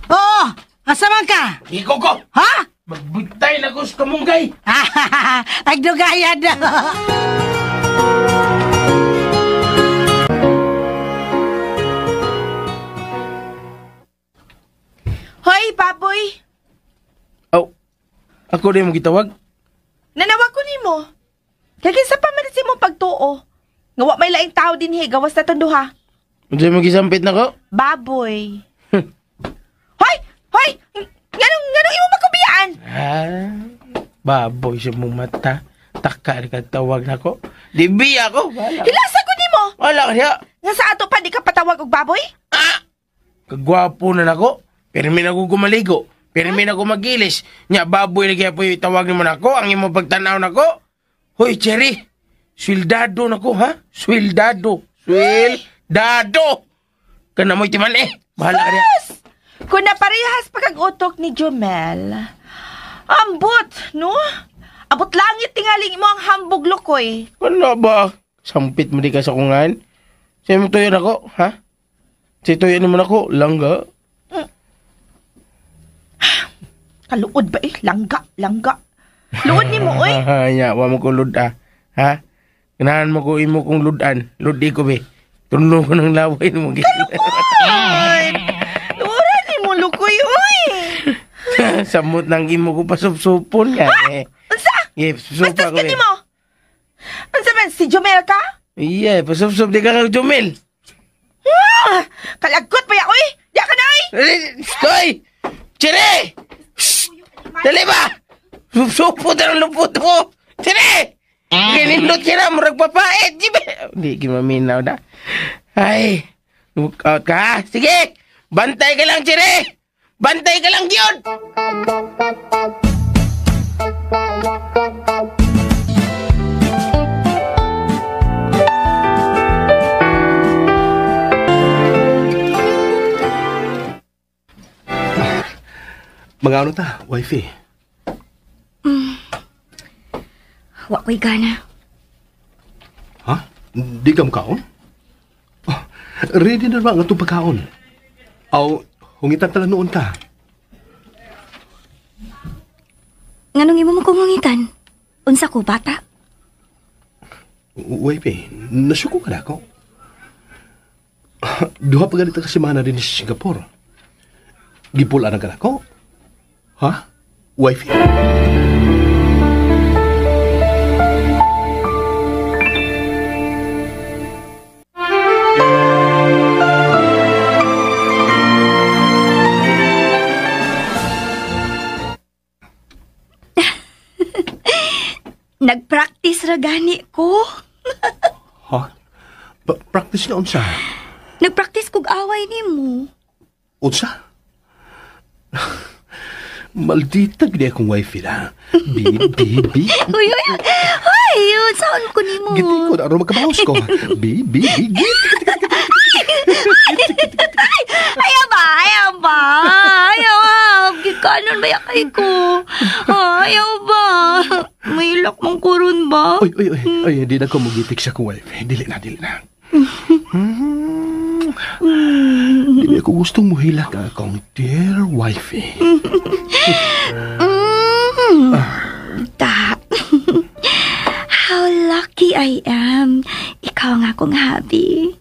Oo, asa man ka? Iko ko! Ha? Magbutay na ko sa kamunggay! Ay, dugaya na. Hoy, baboy! Oh, ako rin mo gitawag? Nanawag ko nimo. Kaya kinsa pa man si mong pagtuo. Nga wa may laing tao din he, gawas na tong duha. Unsa mo gisampit nako? Baboy. Hoy! Hoy! Nganong imo magkubiyaan? Ah, baboy sa mong mata. Taka ka tawag nako. Di biya ko. Wala. Hilasa ko nimo. Wala ka siya. Nga sa ato pa di ka patawag og baboy? Ah! Kagwapo na nako. Pero may nagugumaligo. Pero may nagumagilis. Nya baboy lagi po yung tawag nimo nako. Ang imo pagtanaw nako. Hoy, Cherry. Swildado nako, ha? Swildado. Swildado. Kana mo'y timan eh. Bahala ka niya. Kung naparehas pa kag utok ni Jomel, ambot, no? Abot langit tingaling mo ang hambog lukoy. Wala ba? Sampit mo di ka sa kungan. Sa'yo mo tuyo nako, ha? Sa'yo tuyo naman ako, langga. Kaluod ba eh? Langga, langga. Luod ni mo, oy. Ya, wa mo ko lud ah. Ha? Ganahan mo ko imo kong ludan. Ludi ko be. Tunlong ko ng laway mo. Kaluod! Luoran ni mo lukoy, oy. Samot ng imo ko pasupsupon ka eh. Unsa? Yeah, supsupa Bastos ko ka eh. ni mo. Unsa man si Jomel ka? Yeah, pasupsup di ka kag Jomel. Ah, kalagot pa ya, oy. Di ka na, oy. Koy! Chire! Dali ba? Supsupo na ng lupot ko. Chire! Kinindot ka na, murag papait. Hindi, gimaminaw na. Ay, look out ka ha. Sige! Bantay ka lang, Chire! Bantay ka lang, yun! Mga ano ta, wifey? Wa ko'y gana. Ha? Di ka mukaon? Oh, ready na ba ang atong pagkaon? Aw, hungitan tala noon ka. Nganong imo mo kong hungitan? Unsa ko, bata? Wifey, nasuko ka na ako. Duha pa ganito ka semana din sa Singapore. Gipulaan ka na ako? Ha? Wifey? Nagpractice ra gani ko. Ha? Practice nga unsa? Nagpractice kog away nimo. Unsa? Maldita gid akong wifey na. B, B, B. Uy, uy, ay, saan ko nimo? Giti ko, aron magkabaos ko. B, B, B, giti. Ay, ayaw ba? Ayaw ba? Ayaw ba? Gikanon ba yakay ko? Ayaw ba? May ilak mong kuron ba? Uy, uy, uy. Ay, hindi na ko mugitik sa kong wife. Dili na, dili na. Dili ako gustong muhilak akong dear wifey. Ta. How lucky I am. Ikaw ang akong hubby.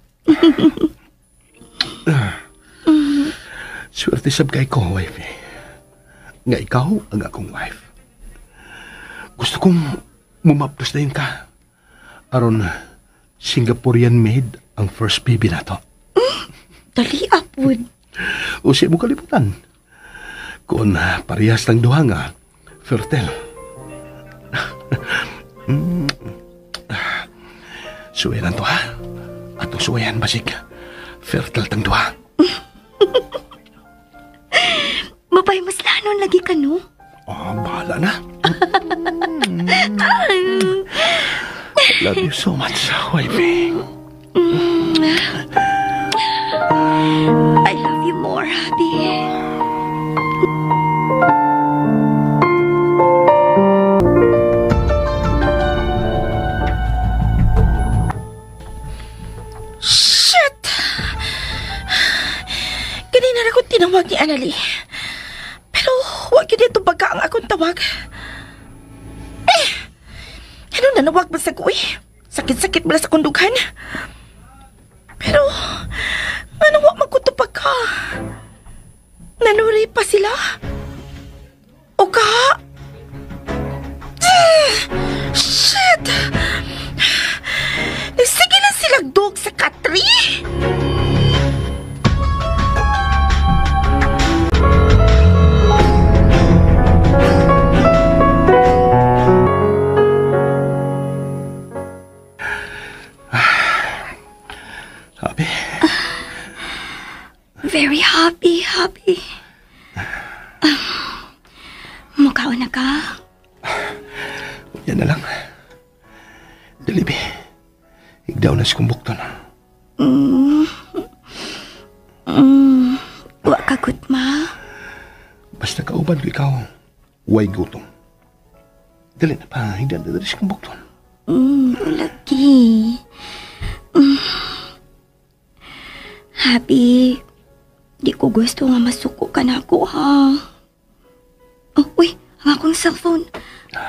Swerte sab kay ko, wifey. Nga ikaw ang akong wife. Gusto kong mumaplos na yun ka. Aron, Singaporean made ang first baby na to. Dali, apod. O siya mo kalibutan. Kung parehas ng duha nga, fertile. Suwayan to, ha? Atong suwayan, basig. Fertile tang duha. Mapay mas lanon lagi ka, no? Oh, bahala na. I love you so much, wifey. I love you more, hubby. Shit! Kanina na akong tinawag ni Annalie. Pero wag yun dito pagka ang akong tawag. Eh! Ano nanawag ba sa ko eh? Sakit-sakit bala sa kundughan. Pero, ano wag magkuto pagka? Nanuri pa sila? O ka? Shit! Sige lang silang dog sa katri! Happy? Very happy, happy. Mukhaon na ka? Yan na lang. Dali, be. Higdaw na si kumbukton. Wa ka gutma. Basta kauban ko ikaw, way gutom. Dali na pa, higdaw na dali si kumbukton. Lagi. Happy, di ko gusto nga masuko ka na ako, ha? Oh, uy, ang akong cellphone.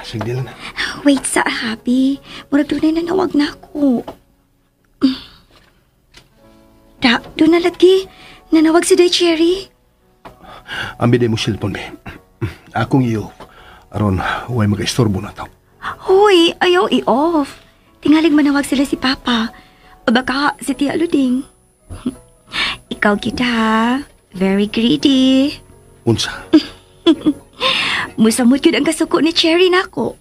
Sige lang na. Wait sa, Happy. Murag doon na nanawag na ako. Da, doon na lagi. Nanawag si Day Cherry. Ang biday mo cellphone, be. Akong iyo. Aron, huwag mag-istorbo na to. Hoy, ayaw i-off. Tingalig manawag sila si Papa. O baka si Tia Luding. Ikaw kita, ha? Very greedy. Unsa? Musamot yun ang kasuko ni Cherry nako.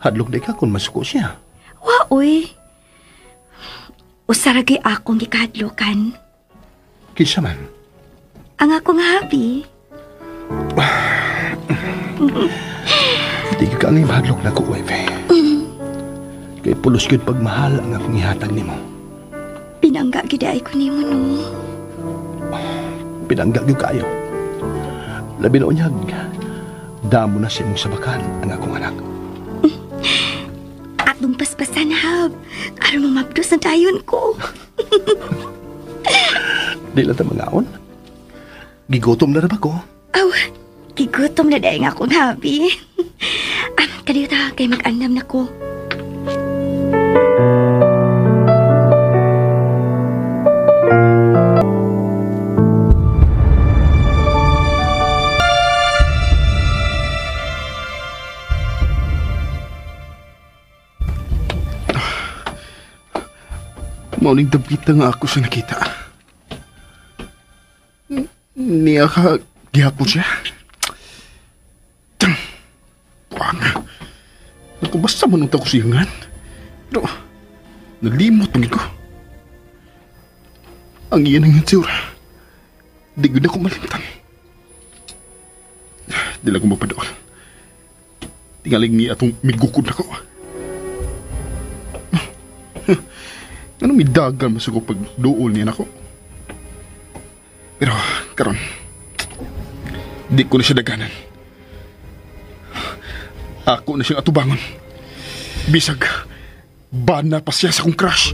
Hadlok di ka kung masuko siya. Wa, oy. Usaragay akong gikahadlokan. Kinsa man? Ang akong happy. Di ka ang mahadlok na ko, wife. Kay pulos yun pagmahal ang akong ihatag nimo. Pinangga gid ay ko nimo, no? Pinangga gyud kaayo. Labi na unyag, damo na sa imong sabakan ang akong anak. Tanhab. Aron mamabdos na dayon ko. Di lang ta mangaon. Gigutom na ba ko? Aw, gigutom na dahil nga akong habi. Kadiyo ta, kay mag-andam na ko. Mauning dabita nga ako siya nakita. Niya ka gihapon siya. Buwang. Naku, basta manunta ko siya nga. Pero, nalimot ang ko. Ang iyan ang itsura. Di ko na ko malimtan. Di lang ko mapadool. Tingaling niya atong migukod na ko. Ano may dagan masuko pag duol niya nako? Pero, karon, di ko na siya daganan. Ako na siyang atubangon. Bisag, bana pa siya sa akong crush.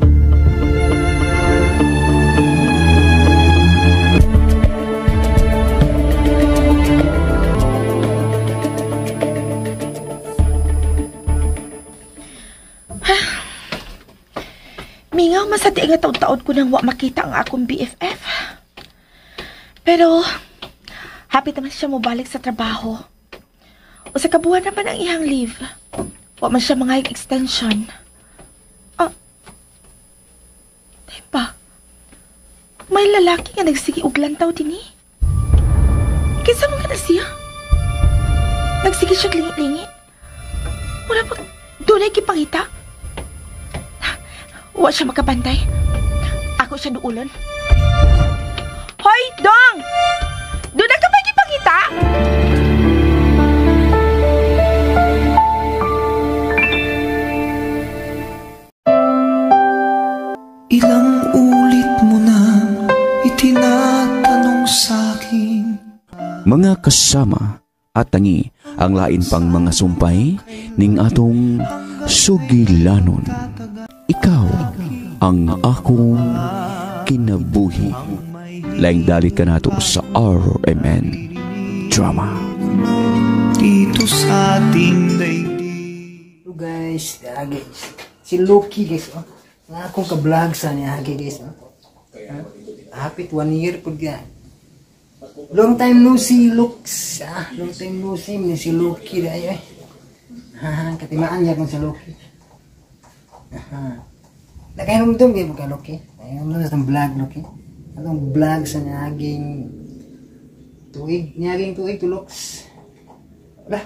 Mingaw masadi nga taon-taon ko nang wa makita ang akong BFF. Pero, happy naman siya mobalik sa trabaho. O sa kabuhan naman ang iyang leave. Wa man siya mga extension. Ah, diba? May lalaki nga nagsige og lantaw dinhi. Kinsa man ka na siya? Nagsige siya lingi-lingi. Wala pa, dunay gipangita. Wa siya makabantay. Ako siya duulon. Hoy, Dong! Doon na ka ba gipangita? Ilang ulit mo na itinatanong sa'kin. Mga kasama at tangi ang lain pang mga sumpay ning atong sugilanon. Ikaw ang akong kinabuhi. Laing dalit ka nato sa RMN Drama. Dito sa ating daigdig. So guys, guys, si Loki guys, oh. Nga akong ka-vlog sa niya, guys, oh. Hapit 1 year po ga. Long time no see, looks. Ah, long time no see ni si Loki dai ay. Ha, katimaan niya kung si Loki. Aha. Nakahinumdum kayo ka Loki. Nakahinumdum sa vlog Loki. Atong vlog sa niaging tuig, niaging tuig to looks. Wala,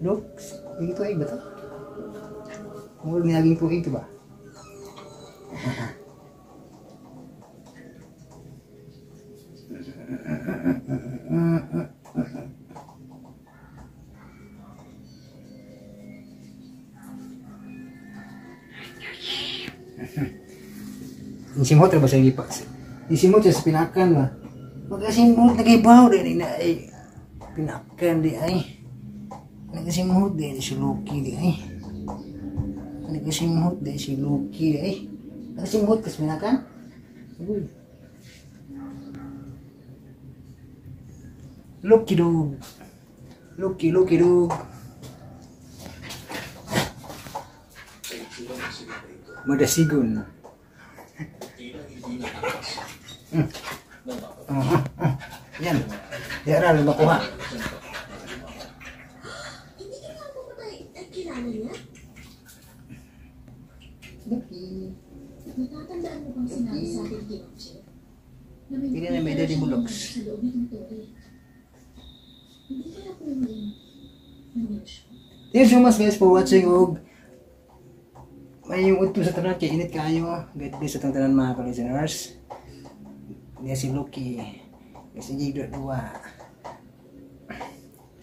looks. Niaging tuig ba to? Murag niaging tuig to ba? Nisimot ba sa gipa? Nisimot sa pinakan ba? Magkasimot naghibaw din na ay pinakan di ay. Nagkasimot din si Loki di ay. Nagkasimot din si Loki di ay. Nagkasimot kas pinakan? Uy. Loki dog. Loki, Loki dog. Madasigon. Yan. Di aral makuha. Pili na may daddy mo looks. Thank you so much guys for watching og may yung udto sa tanan kay init kaayo. God bless sa atong tanan mga ka-listeners. Niya si Loki. Kasi dua.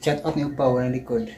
Shout out ni Upaw na likod.